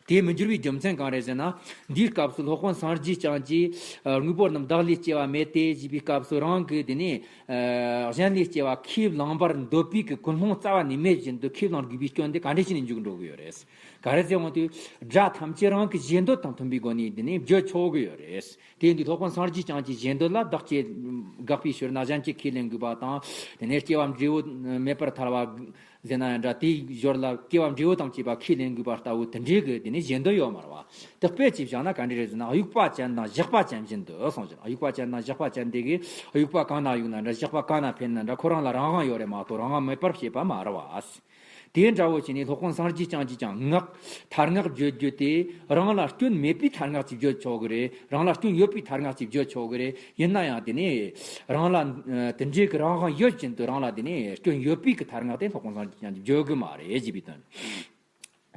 དེ་མི་འགྱུར་བའི་རྒྱུ་མཚན་གང་རེད་ཟེར་ན། འདིའི་སྐབས་སུ་སློབ་དཔོན་སངས་རྒྱས་བསྐྱངས་ཀྱིས། ཨ། དངོས་པོ་རྣམས་བདག་ལས་སྐྱེ་བ་མེད་དེ་ཞེས་པའི་སྐབས་སུ་རང་གིས་དེ་ནས། ཨ། གཞན་ལས་སྐྱེ་བ་ཁས་བླངས་པར་འདོད་པའི་གི་ཀུན་སློང་རྩ་བ་ནས་མེད་བཞིན་དུ་ཁས་བླངས་དགོས་པའི་སྐྱོན་དེ་ག་འདྲ་བྱས་ནས་འཇུག་འགྲོ་གི་ཡོད་རེད། ག་རེ་ཟེར་འོང་དུས། སྒྲ་ཐམས་ཅད་རང་གི་བཞེད་འདོད་དང་མཐུན་པའི་སྒོ་ནས་དེ་ནས་བརྗོད་ཆོག་གི་ཡོད་རེད། དེ་ཡིན་དུས་སློབ་དཔོན་སངས་རྒྱས་བསྐྱངས་ཀྱིས་བཞེད་འདོད་ལ་བདག་སྐྱེ་དགག་པའི་ཕྱིར་ན་གཞན་སྐྱེ་ཁས་ལེན་དགོས་པ་དང་། དེ་ནས་སྐྱེ་བ་འབྲས་བུ་མེད་པར་ཐལ་བ་ཟེར་ན་ཡང་འདྲ། དེའི་ཞོར་ལ་སྐྱེ་བ་འབྲས་བུ་དང་བཅས་པ་ཁས་ལེན་དགོས་པ་ལྟ་བུ་དེ་འདྲའི་གི་དེ་ནས་བཞེད་འདོད་ཡོད་མ་རེད་བ། དེ་དཔེ་ཅིག་བཞག་ན་ག་འདྲ་རེད་ཟེར་ན། དབྱུག་པ་ཅན་དང་ཞགས་པ་ཅན་བཞིན་དུ་གསུངས་ཤིང་། དབྱུག་པ་ཅན་དང་ཞགས་པ་ཅན་དེ་གིས་དབྱུག་པ་གང་ན་གཡུག་ན་འདྲ། ཞགས་པ་གང་ན་འཕེན་ན་འདྲ། ཁོ་རང་ལ་རང་དབང་ཡོད་རེད་མ་གཏོགས་རང་དབང་མེད་པར་བྱེད་པ་མ་རེད་བ། དེ་འདྲ་བོ་བྱས་ནས་སློབ་དཔོན་སངས་རྒྱས་བསྐྱངས་ཀྱིས་ཀྱང་སྔགས་ཐལ་སྔགས་བརྗོད་རྒྱུ་དེ་རང་ལ་སྐྱོན་མེད་པའི་ཐལ་སྔགས་ཅིག་བརྗོད་ཆོག་གི་རེད། རང་ལ་སྐྱོན་ཡོད་པའི་ཐལ་སྔགས་ཅིག་བརྗོད་ཆོག་གི་རེད། ཡིན་ན་ཡང་དེ་ནས་རང་ལ། ཨ། དེ་འདྲའི་གི་རང་དབང་ཡོད་བཞིན་དུ་རང་ལ་དེ་ནས་སྐྱོན་ཡོད་པའི་གི་ཐལ་སྔགས་དེ་སློབ་དཔོན་སངས་རྒྱས་བསྐྱངས་ཀྱིས་བརྗོད་གི་མ་རེད་ཅེས་པའི་དོན།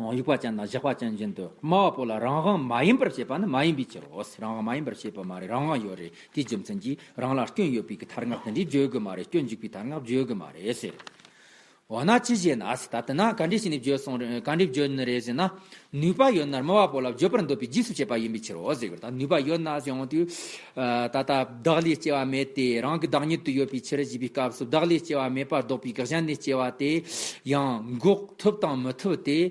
དབྱུག་པ་ཅན་དང་ཞགས་པ་ཅན་བཞིན་དུ་སྨྲ་བ་པོ་ལ་རང་དབང་མ་ཡིན་པར་བྱེད་པ་ནི་མ་ཡིན་པའི་ཕྱིར་རོ། རང་དབང་མ་ཡིན་པར་བྱེད་པ་མ་རེད། རང་དབང་ཡོད་རེད། དེའི་རྒྱུ་མཚན་གྱིས་རང་ལ་སྐྱོན་ཡོད་པའི་གི་ཐལ་སྔགས་དེ་འདྲའི་བརྗོད་གི་མ་རེད། སྐྱོན་འཇུག་པའི་ཐལ་སྔགས་བརྗོད་གི་མ་རེད་ཟེར། འོ་ན་ཅི་བྱས་ན་ཟེར། ད་དེ་ན་ག་འདྲས་བྱས་ནས་བརྗོད་སོང་རེད། ག་འདྲས་བརྗོད་ནི་རེད་ཟེར་ན། ནུས་པ་ཡོད་ན་སྨྲ་བ་པོ་ལ་བརྗོད་པར་འདོད་པའི་རྗེས་སུ་བྱེད་པ་ཡིན་པའི་ཕྱིར་རོ་ཟེར་གི་རེད། ད་ནུས་པ་ཡོད་ན་ཟེར་ཡོང་དུས། ཨ། ད་ལྟ་བདག་ལས་སྐྱེ་བ་མེད་དེ། རང་གི་བདག་ཉིད་དུ་ཡོད་པའི་ཕྱིར་ཞེས་པའི་སྐབས་སུ་བདག་ལས་སྐྱེ་བ་མེད་པ་ལྡོག་པའི་གི་གཞན་ལས་སྐྱེ་བ་དེ་ཡང་འགོག་ཐུབ་དང་མི་ཐུབ་དེ།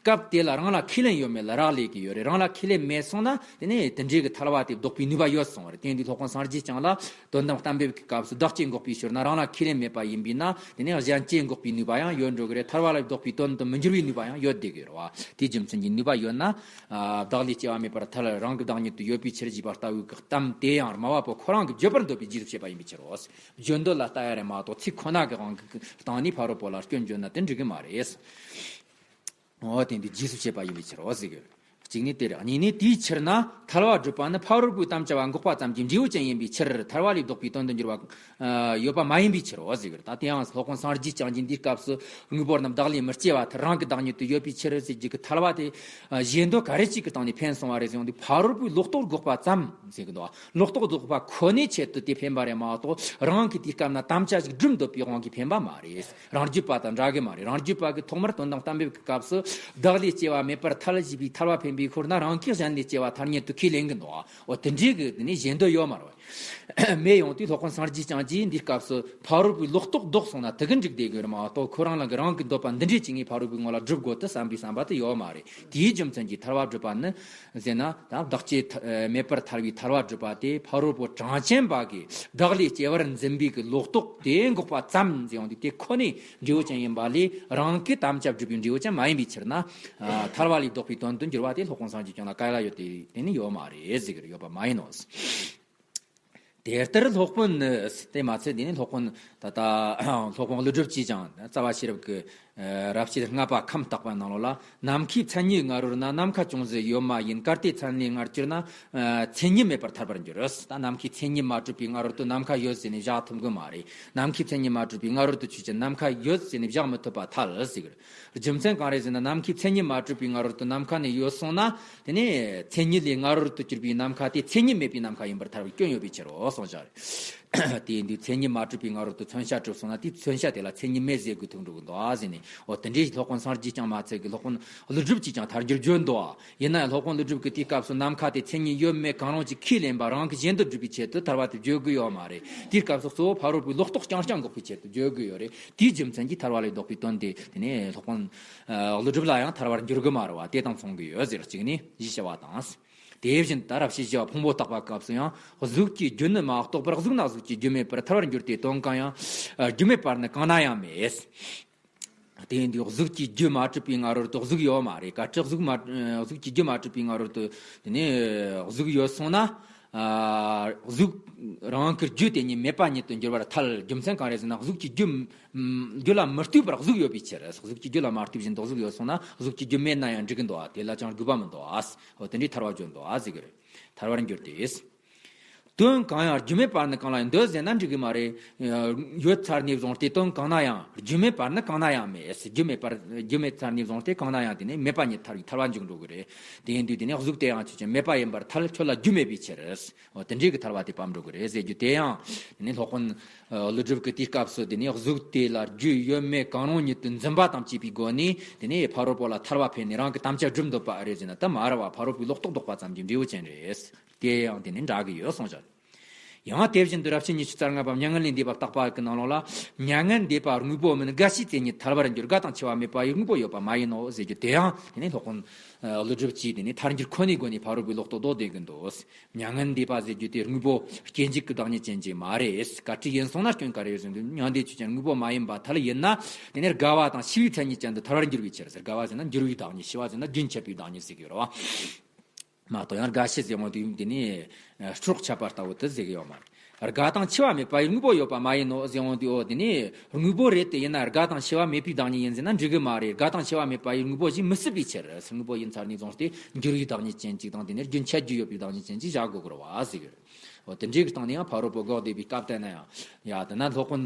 སྐབས་དེ་ལ་རང་ལ་ཁས་ལེན་ཡོད་མེད་ལ་རག་ལས་ཀྱི་ཡོད་རེད། རང་ལ་ཁས་ལེན་མེད་སོང་ན་དེ་ནས་དེ་འདྲའི་གི་ཐལ་བ་དེ་ལྡོག་པའི་ནུས་པ་ཡོད་སོང་བ་རེད། དེ་ཡིན་དུས་སློབ་དཔོན་སངས་རྒྱས་བསྐྱངས་ལ་དོན་དམ་གཏན་འབེབས་ཀྱི་སྐབས་སུ་བདག་གཅེས་འགོག་པའི་ཕྱིར་ན་རང་ལ་ཁས་ལེན་མེད་པ་ཡིན་པས་ན་དེ་ནས་གཞན་གཅེས་འགོག་པའི་ནུས་པ་ཡང་ཡོད་འགྲོ་གི་རེད། ཐལ་བ་ལས་ལྡོག་པའི་དོན་དུ་མི་འགྱུར་བའི་ནུས་པ་ཡང་ཡོད་བསྡད་ཀྱི་རེད་བ། དེའི་རྒྱུ་མཚན་གྱིས་ནུས་པ་ཡོད་ན། ཨ། བདག་ལས་སྐྱེ་བ་མེད་པར་ཐལ། རང་གི་བདག་ཉིད་དུ་ཡོད་པའི་ཕྱིར་ཞེས་པ་ལྟ་བུའི་གཏམ་དེ་ཡང་སྨྲ་བ་པོ་ཁོ་རང་གིས་བརྗོད་པར་འདོད་པའི་རྗེས་སུ་བྱེད་པ་ཡིན་པའི་ཕྱིར་རོ། བརྗོད་འདོད་ལ་ལྟ་ཡ་རེད་མ་གཏོགས་ཚིག་ཁོ་ན་གི་དབང་གི་སྟེང་ནས་ཕ་རོལ་པོ་ལ་སྐྱོན་བརྗོད་ན་དེ་འགྲིག་གི་མ་རེད། འོ་དེ་འདི་རྗེས་སུ་བྱེད་པ་ཡིན་པའི་ཕྱིར་རོ་ཟེར་གི། གཅིག་ནི་དེ་རེད། གཉིས་ནི་དེའི་ཕྱིར་ན་ཐལ་བ་སྒྲུབ་པ་ནི་ཕ་རོལ་པོའི་དམ་བཅའ་བ་འགོག་པ་ཙམ་གྱི་འབྲས་བུ་ཅན་ཡིན་པའི་ཕྱིར་ཐལ་བ་ལས་ལྡོག་པའི་དོན་དུ་འགྱུར་བ། ཨ། ཡོད་པ་མ་ཡིན་པའི་ཕྱིར་རོ་ཟེར་གི་རེད། ད་དེ་ཡང་སློབ་དཔོན་སངས་རྒྱས་བསྐྱངས་ཀྱིས་འདིའི་སྐབས་སུ་དངོས་པོ་རྣམས་བདག་ལས་མི་སྐྱེ་བར་ཐལ། རང་གི་བདག་ཉིད་དུ་ཡོད་པའི་ཕྱིར་ཟེར་རྒྱུ་གི་ཐལ་བ་དེ། ཨ། བཞེད་འདོད་ག་རེ་གཅིག་གི་སྟེང་ནས་འཕེན་སོང་བ་རེད་ཟེར་ཡོང་དུས་ཕ་རོལ་པོའི་ལོག་རྟོག་འགོག་པ་ཙམ་ཟེར་གི་འདུག་ལོག་རྟོག་འགོག་པ་ཁོ་ནའི་ཆེད་དུ་དེ་འཕེན་པ་རེད་མ་གཏོགས་རང་གིས་དེའི་སྐབས་ན་དམ་བཅའ་ཞིག་སྒྲུབ་འདོད་པའི་དབང་གིས་འཕེན་པ་མ་རེད། རང་རྒྱུད་པ་དང་འདྲ་གི་མ་རེད། རང་རྒྱུད་པ་གི་ཐོག་མར་དོན་དམ་གཏན་འབེབས་ཀྱི་སྐབས་སུ་བདག་ལས་སྐྱེ་བ་མེད་པར་ཐལ་ཞེས་པའི་ཐལ་བ་འཕེན་པའི་ཁོ་ན་རང་གིས་གཞན་ལས་སྐྱེ་བ་ཐལ་ཉིད་དུ་ཁས་ལེན་གི་འདུག་འོ་དེ་འདྲའི་གི་དེ་ནས་བཞེད་འདོད་ཡོད་མ་རེད། མེད་ཡོང་དུས་སློབ་དཔོན་སངས་རྒྱས་བསྐྱངས་ཀྱིས་འདིའི་སྐབས་སུ་ཕ་རོལ་པོའི་ལོག་རྟོག་ལྡོག་སོང་ན་དེ་གི་འགྲིག་བསྡད་དགོས་རེད་མ་གཏོགས་ཁོ་རང་ལ་གི་རང་གི་འདོད་པ་འདི་འདྲའི་ཅིག་ངས་ཕ་རོལ་པོའི་ངོ་ལ་སྒྲུབ་དགོས་དུ་བསམ་པའི་བསམ་པ་དེ་ཡོད་མ་རེད། དེའི་རྒྱུ་མཚན་གྱིས་ཐལ་བ་སྒྲུབ་པ་ནི་ཟེར་ན་ད་བདག་གཅེས་མེད་པར་ཐལ་བའི་ཐལ་བ་སྒྲུབ་པ་དེ་ཕ་རོལ་པོ་གྲངས་ཅན་པ་གིས་བདག་ལས་སྐྱེ་བར་འཛིན་པའི་གི་ལོག་རྟོག་དེ་འགོག་པ་ཙམ་ཟེར་ཡོང་དུས་དེ་ཁོ་ནའི་འབྲས་བུ་ཅན་ཡིན་པ་ལས་རང་གི་དམ་བཅའ་སྒྲུབ་པའི་འབྲས་བུ་ཅན་མ་ཡིན་པའི་ཕྱིར་ན། ཨ། ཐལ་བ་ལས་ལྡོག་པའི་དོན་དུ་འགྱུར་བ་དེ་སློབ་དཔོན་སངས་རྒྱས་བསྐྱངས་ལ་བཀལ་ཡ་ཡོད་དེ་དེ་ནི་ཡོད་མ་རེད་ཟེར་གི་རེད། ཡོད་པ་མ་ཡིན་ནོ། དེ་ལྟར་སློབ་དཔོན་ནི་དེ་མ་ཚད་དེ་ནི་སློབ་དཔོན་ད་ལྟ་སློབ་དཔོན་ཀླུ་སྒྲུབ་ཀྱིས་ཀྱང་རྩ་བ་ཤེས་རབ་ཀྱི་རབ་བྱེད་ལྔ་པ་ཁམས་བརྟག་པ་ནང་ལོགས་ལ། ནམ་མཁའི་མཚན་ཉིད་ལྔ་རོལ་ན། ནམ་མཁའ་ཅུང་ཟད་ཡོད་མ་ཡིན། གལ་ཏེ་མཚན་ཉིད་ལྔར་གྱུར་ན། མཚན་ཉིད་མེད་པར་ཐལ་བར་འགྱུར། ད་ནམ་མཁའི་མཚན་ཉིད་མ་གྲུབ་པའི་སྔ་རོལ་དུ་ནམ་མཁའ་ཡོད་ཟེར་ནས་བཞག་ཐུབ་གི་མ་རེད། ནམ་མཁའི་མཚན་ཉིད་མ་གྲུབ་པའི་སྔ་རོལ་དུ་ཆོས་ཅན་ནམ་མཁའ་ཡོད་ཟེར་ནས་བཞག་མི་ཐུབ་པ་ཐལ་ཟེར་གི་རེད། རྒྱུ་མཚན་གང་རེད་ཟེར་ན་ནམ་མཁའི་མཚན་ཉིད་མ་གྲུབ་པའི་སྔ་རོལ་དུ་ནམ་མཁའ་ནི་ཡོད་སོང་ན། དེ་ནས་མཚན་ཉིད་ལས་སྔ་རོལ་དུ་གྱུར་པའི་ནམ་མཁའ་དེ་མཚན་ཉིད་མེད་པའི་ནམ་མཁའ་ཡིན་པར་ཐལ་བའི་སྐྱོན་ཡོད་པའི་ཕྱིར་རོ་གསུངས་བཞག་རེད། དེ་ཡིན་དུས་མཚན་ཉིད་མ་གྲུབ་པའི་སྔ་རོལ་དུ་མཚོན་བྱ་གྲུབ་སོང་ན་དེ་མཚོན་བྱ་དེ་ལ་མཚན་ཉིད་མེད་ཟེར་དགོས་ཐུག་འགྲོ་གི་འདུག་ཨ་ཟེར་ནས། འོ་དེ་འདྲའི་སློབ་དཔོན་སངས་རྒྱས་བསྐྱངས་མ་ཚད་ཀྱི་སློབ་དཔོན་ཀླུ་སྒྲུབ་ཀྱིས་ཀྱང་ཐལ་འགྱུར་བརྗོད་འདུག་ཨ། ཡིན་ན་ཡང་སློབ་དཔོན་ཀླུ་སྒྲུབ་ཀྱིས་དེའི་སྐབས་སུ་ནམ་མཁའ་དེ་མཚན་ཉིད་ཡོད་མེད་གང་རུང་གཅིག་ཁས་ལེན་པ་རང་གི་བཞེད་འདོད་སྒྲུབ་པའི་ཆེད་དུ་ཐལ་བ་དེ་བརྗོད་དགོས་ཡོད་མ་རེད། དེའི་སྐབས་སུ་གཙོ་བོ་ཕ་རོལ་པོའི་ལོག་རྟོག་རྐྱང་རྐྱང་འགོག་པའི་ཆེད་དུ་བརྗོད་དགོས་ཡོད་རེད། དེའི་རྒྱུ་མཚན་གྱིས་ཐལ་བ་ལས་ལྡོག་པའི་དོན་དེ་དེ་ནས་སློབ་དཔོན་ཀླུ་སྒྲུབ་ལ་ཡང་ཐལ་བར་འགྱུར་གི་མ་རེད་བ། དེ་དང་མཚུངས་ཀྱི་ཡོད་ཟེར། གཅིག་ནི་ཞེས་བྱ་བ་དང་། དེ་བཞིན་དུ་རབ་བྱེད་བཞི་པ་ཕུང་པོ་བརྟག་པ་སྐབས་སུ་ཡང་གཟུགས་ཀྱི་རྒྱུ་ནི་མ་གཏོགས་པར་གཟུགས་ན་གཟུགས་ཀྱི་རྒྱུ་མེད་པར་ཐལ་བར་འགྱུར་ཏེ་དོན་གང་ཡང་རྒྱུ་མེད་པར་ནི་གང་ན་ཡང་མེད། དེ་ཡིན་དུས་གཟུགས་ཀྱི་རྒྱུ་མ་གྲུབ་པའི་སྔ་རོལ་དུ་གཟུགས་ཡོད་མ་རེད། གལ་ཏེ་གཟུགས་མ་གཟུགས་ཀྱི་རྒྱུ་མ་གྲུབ་པའི་སྔ་རོལ་དུ་དེ་ནས་གཟུགས་ཡོད་སོང་ན། ཨ། གཟུགས་རང་གི་རྒྱུ་དེ་ཉིད་མེད་པ་ཉིད་དུ་འགྱུར་བར་ཐལ། རྒྱུ་མཚན་གང་རེད་ཟེར་ན་གཟུགས་ཀྱི་རྒྱུ་རྒྱུ་ལ་མི་ལྟོས་པར་གཟུགས་ཡོད་པའི་ཕྱིར། གཟུགས་ཀྱི་རྒྱུ་ལ་མ་ལྟོས་བཞིན་དུ་གཟུགས་ཡོད་སོང་ན་གཟུགས་ཀྱི་རྒྱུ་མེད་ན་ཡང་འགྲིག་གི་འདུག་ཨ། དེ་ལ་ཅང་དགོས་པ་མི་འདུག་ཨ། འོ་དེ་འདྲའི་ཐལ་བ་བརྗོད་འདུག་ཨ་ཟེར་གི་རེད། ཐལ་བར་འགྱུར་ཏེ། དོན་གང་ཡང་རྒྱུ་མེད་པར་ནི་གང་ལ་ཡང་འདོད་ཟེར་ན་འགྲིག་གི་མ་རེད། ཡོད་ཚར་ནས་བཟུང་སྟེ་དོན་གང་ན་ཡང་རྒྱུ་མེད་པར་ནི་གང་ན་ཡང་མེད། རྒྱུ་མེད་པར་རྒྱུ་མེད་ཚར་ནས་བཟུང་སྟེ་གང་ན་ཡང་དེ་ནི་མེད་པ་ཉིད་ཐལ་བའི་ཐལ་བ་འཇུག་འགྲོ་གི་རེད། དེ་ཡིན་དུས་དེ་ནི་གཟུགས་དེ་ཡང་ཆོས་ཅན་མེད་པ་ཡིན་པར་ཐལ། ཁྱོད་ལ་རྒྱུ་མེད་པའི་ཕྱིར། འོ་དེ་འདྲའི་གི་ཐལ་བ་དེ་སྤངས་འགྲོ་གི་རེད་ཟེར་རྒྱུ་དེ་ཡང་དེ་ནི་སློབ་དཔོན་ཀླུ་སྒྲུབ་ཀྱིས་དེའི་སྐབས་སུ་དེ་ནི་གཟུགས་དེ་ལ་རྒྱུ་ཡོད་མེད་གང་རུང་ཉིད་དུ་འཛིན་པ་དང་བཅས་པའི་སྒོ་ནས་དེ་ནི་ཕ་རོལ་པོ་ལ་ཐལ་བ་འཕེན་ནས་རང་གི་དམ་བཅའ་སྒྲུབ་འདོད་པ་རེད་ཟེར་ན་ད་མ་རེད་བ། ཕ་རོལ་པོའི་ལོག་རྟོག་ལྡོག་པ་ཙམ་གྱི་འབྲས་བུ་ཅན་རེད། དེ་ཡང་དེ་ནི་འདྲ་གི་ཡོད་གསུངས་བཞག་ཡང་དེ་བཞིན་དུ་རབ་བྱེད་ཉི་ཤུ་རྩ་ལྔ་པ་མྱ་ངན་ལས་འདས་པ་བརྟག་པ་གི་ནང་ལོགས་ལ། མྱ་ངན་འདས་པ་དངོས་པོ་མིན་རྒ་ཤིའི་མཚན་ཉིད་ཐལ་བར་འགྱུར། རྒ་དང་འཆི་བ་མེད་པ་ཡི་དངོས་པོ་ཡོད་པ་མ་ཡིན་ནོ་ཟེར་རྒྱུ་དེ་ཡང་དེ་ནི་སློབ་དཔོན་ཀླུ་སྒྲུབ་ཀྱིས་དེ་ནི་ཐལ་འགྱུར་ཁོ་ནའི་སྒོ་ནས་ཕ་རོལ་པོའི་ལོག་རྟོག་ལྡོག་བསྡད་ཀྱི་འདུག་མྱ་ངན་འདས་པ་ཟེར་རྒྱུ་དེ་དངོས་པོ་སྐྱེ་འཇིག་གི་བདག་ཉིད་ཅན་ཅིག་མ་རེད། གལ་ཏེ་ཡིན་སོང་ན་སྐྱོན་ག་རེ་ཡོད་ཟེར་དུས་མྱང་འདས་ཆོས་ཅན་དངོས་པོ་མ་ཡིན་པ་ཐལ། ཡིན་ན་དེ་ནི་རྒ་བ་དང་ཤི་བའི་མཚན་ཉིད་ཅན་དུ་ཐལ་བར་འགྱུར་བའི་ཕྱིར་ཟེར། རྒ་བ་ཟེར་ན་འགྱུར་བའི་བདག་ཉིད། ཤི་བ་ཟེར་ན་རྒྱུན་ཆད་པའི་བདག་ཉིད་ཟེར་གྱི་ཡོད་རེད་བ། མ་གཏོགས་ཡང་རྒ་ཤི་ཟེར་འོང་དུས་དེ་ནི་སྲོག་ཆད་པ་ལྟ་བུ་དེ་ཟེར་གྱི་ཡོད་མ་རེད། རྒ་དང་འཆི་བ་མེད་པ་ཡི་དངོས་པོ་ཡོད་པ་མ་ཡིན་ནོ་ཟེར་འོང་དུས་འོ་དེ་ནི་དངོས་པོ་རེད་དེ་ཡིན་ན་རྒ་དང་འཆི་བ་མེད་པའི་བདག་ཉིད་ཡིན་ཟེར་ན་འགྲིག་གི་མ་རེད། རྒ་དང་འཆི་བ་མེད་པ་ཡི་དངོས་པོ་ཞིག་མི་སྲིད་པའི་ཕྱིར། དངོས་པོ་ཡིན་ཚར་ནས་བཟུང་སྟེ་འགྱུར་བའི་བདག་ཉིད་ཅན་ཅིག་དང་དེ་ནས་རྒྱུན་ཆད་རྒྱུ་ཡོད་པའི་བདག་ཉིད་ཅན་ཅིག་བཞག་དགོས་ཀྱི་རེད་བ་ཟེར་གྱི་རེད། འོ་དེ་འདྲའི་གི་སྟེང་ནས་ཡང་ཕ་རོལ་པོ་འགོག་བསྡད་པའི་སྐབས་བསྟན་ན་ཡང་ཡ་དེ་ན་སློབ་དཔོན་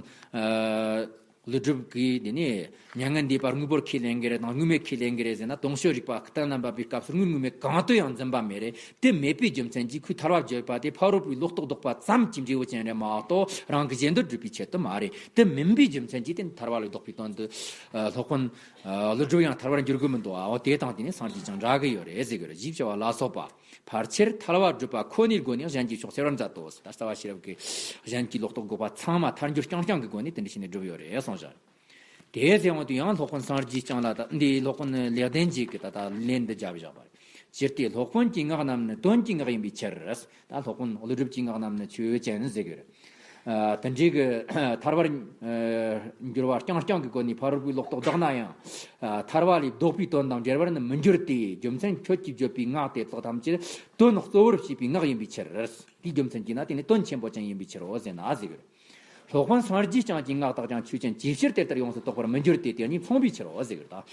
ཀླུ་སྒྲུབ་ཀྱིས་དེ་ནས་མྱ་ངན་འདས་པ་དངོས་པོར་ཁས་ལེན་གྱི་རེད་དང་དངོས་མེད་ཁས་ལེན་གྱི་རེད་ཟེར་ན་དུང་ཕྱུར་རིགས་པ་གཏན་ལ་འབབ་པའི་སྐབས་སུ་དངོས་དངོས་མེད་གང་དུ་ཡང་འཛིན་པ་མེད་རེད། དེ་མེད་པའི་རྒྱུ་མཚན་གྱིས་ཁོས་ཐལ་བ་བརྗོད་པ་དེ་ཕ་རོལ་པོའི་ལོག་རྟོག་ལྡོག་པ་ཙམ་གྱི་འབྲས་བུ་ཅན་རེད་མ་གཏོགས་རང་གི་བཞེད་འདོད་སྒྲུབ་པའི་ཆེད་དུ་མ་རེད། དེ་མིན་པའི་རྒྱུ་མཚན་གྱིས་དེ་ཐལ་བ་ལས་ལྡོག་པའི་དོན་དུ་སློབ་དཔོན་ཀླུ་སྒྲུབ་ཡང་ཐལ་བར་འགྱུར་གྱི་མི་འདུག་ཨ། འོ་དེ་དང་དེ་ནི་སངས་རྒྱས་ཀྱང་འདྲ་གི་ཡོད་རེད་ཟེར་གི་རེད། ཞེས་བྱ་བ་ལ་སོགས་པ། ཕལ་ཆེར་ཐལ་བ་སྒྲུབ་པ་ཁོ་ནའི་སྒོ་ནས་གཞན་གྱི་ཕྱོགས་སེལ་བར་མཛད་དོ། ད་རྩ་བ་ཤེས་རབ་ཀྱིས་གཞན་གྱི་ལོག་རྟོག་འགོག་པ་ཚང་མ་ཐལ་འགྱུར་རྐྱང་རྐྱང་གི་སྒོ་ནས་དེ་འདྲ་བྱས་ནས་བསྒྲུབས་ཡོད་རེད་གསུངས་བཞག་དེ་ཟེར་འོང་དུས་ཡང་སློབ་དཔོན་སངས་རྒྱས་བསྐྱངས་ལ་ད་འདི་སློབ་དཔོན་ལེགས་ལྡན་འབྱེད་ཀྱི་ད་ད་ལན་འདི་བརྒྱབ་བཞག་པ་རེད། ཇི་སྟེ་སློབ་དཔོན་གྱི་སྔགས་རྣམས་ནི་དོན་གྱི་སྔགས་ཡིན་པའི་ཕྱིར། ད་སློབ་དཔོན་ཀླུ་སྒྲུབ་ཀྱི་སྔགས་རྣམས་ནི་ཆོས་ཅན་ཟེར་གི་རེད། ཨ། དེ་འདྲའི་གི་ཐར་བར་ཨ་འགྱུར་བ་རྐྱང་རྐྱང་གི་སྒོ་ནས་ཕ་རོལ་པོའི་ལོག་རྟོག་བདག་ན་ཡང་། ཨ། ཐར་བ་ལས་ལྡོག་པའི་དོན་དང་འབྲེལ་བར་ནི་མི་འགྱུར་ཏེ། རྒྱུ་མཚན་ཁྱོད་ཀྱིས་བརྗོད་པའི་སྔགས་དེ་དག་ཐམས་ཅད་དོན་གཙོ་བོར་བྱེད་པའི་སྔགས་ཡིན་པའི་ཕྱིར། དེའི་རྒྱུ་མཚན་གྱིས་ན་དེ་ནི་དོན་ཆེན་པོ་ཅན་ཡིན་པའི་ཕྱིར་རོ་ཟེར་ན་ཟེར་གི་རེད། སློབ་དཔོན་སངས་རྒྱས་བསྐྱངས་ཀྱི་སྔགས་དག་ཀྱང་ཆོས་ཅན། ཅིའི་ཕྱིར་དེ་ལྟར་ཡོངས་སུ་རྟོག་པར་མི་འགྱུར་ཏེ། དེ་གཉིས་མཚུངས་པའི་ཕྱིར་རོ་ཟེར་གི་རེད་ད།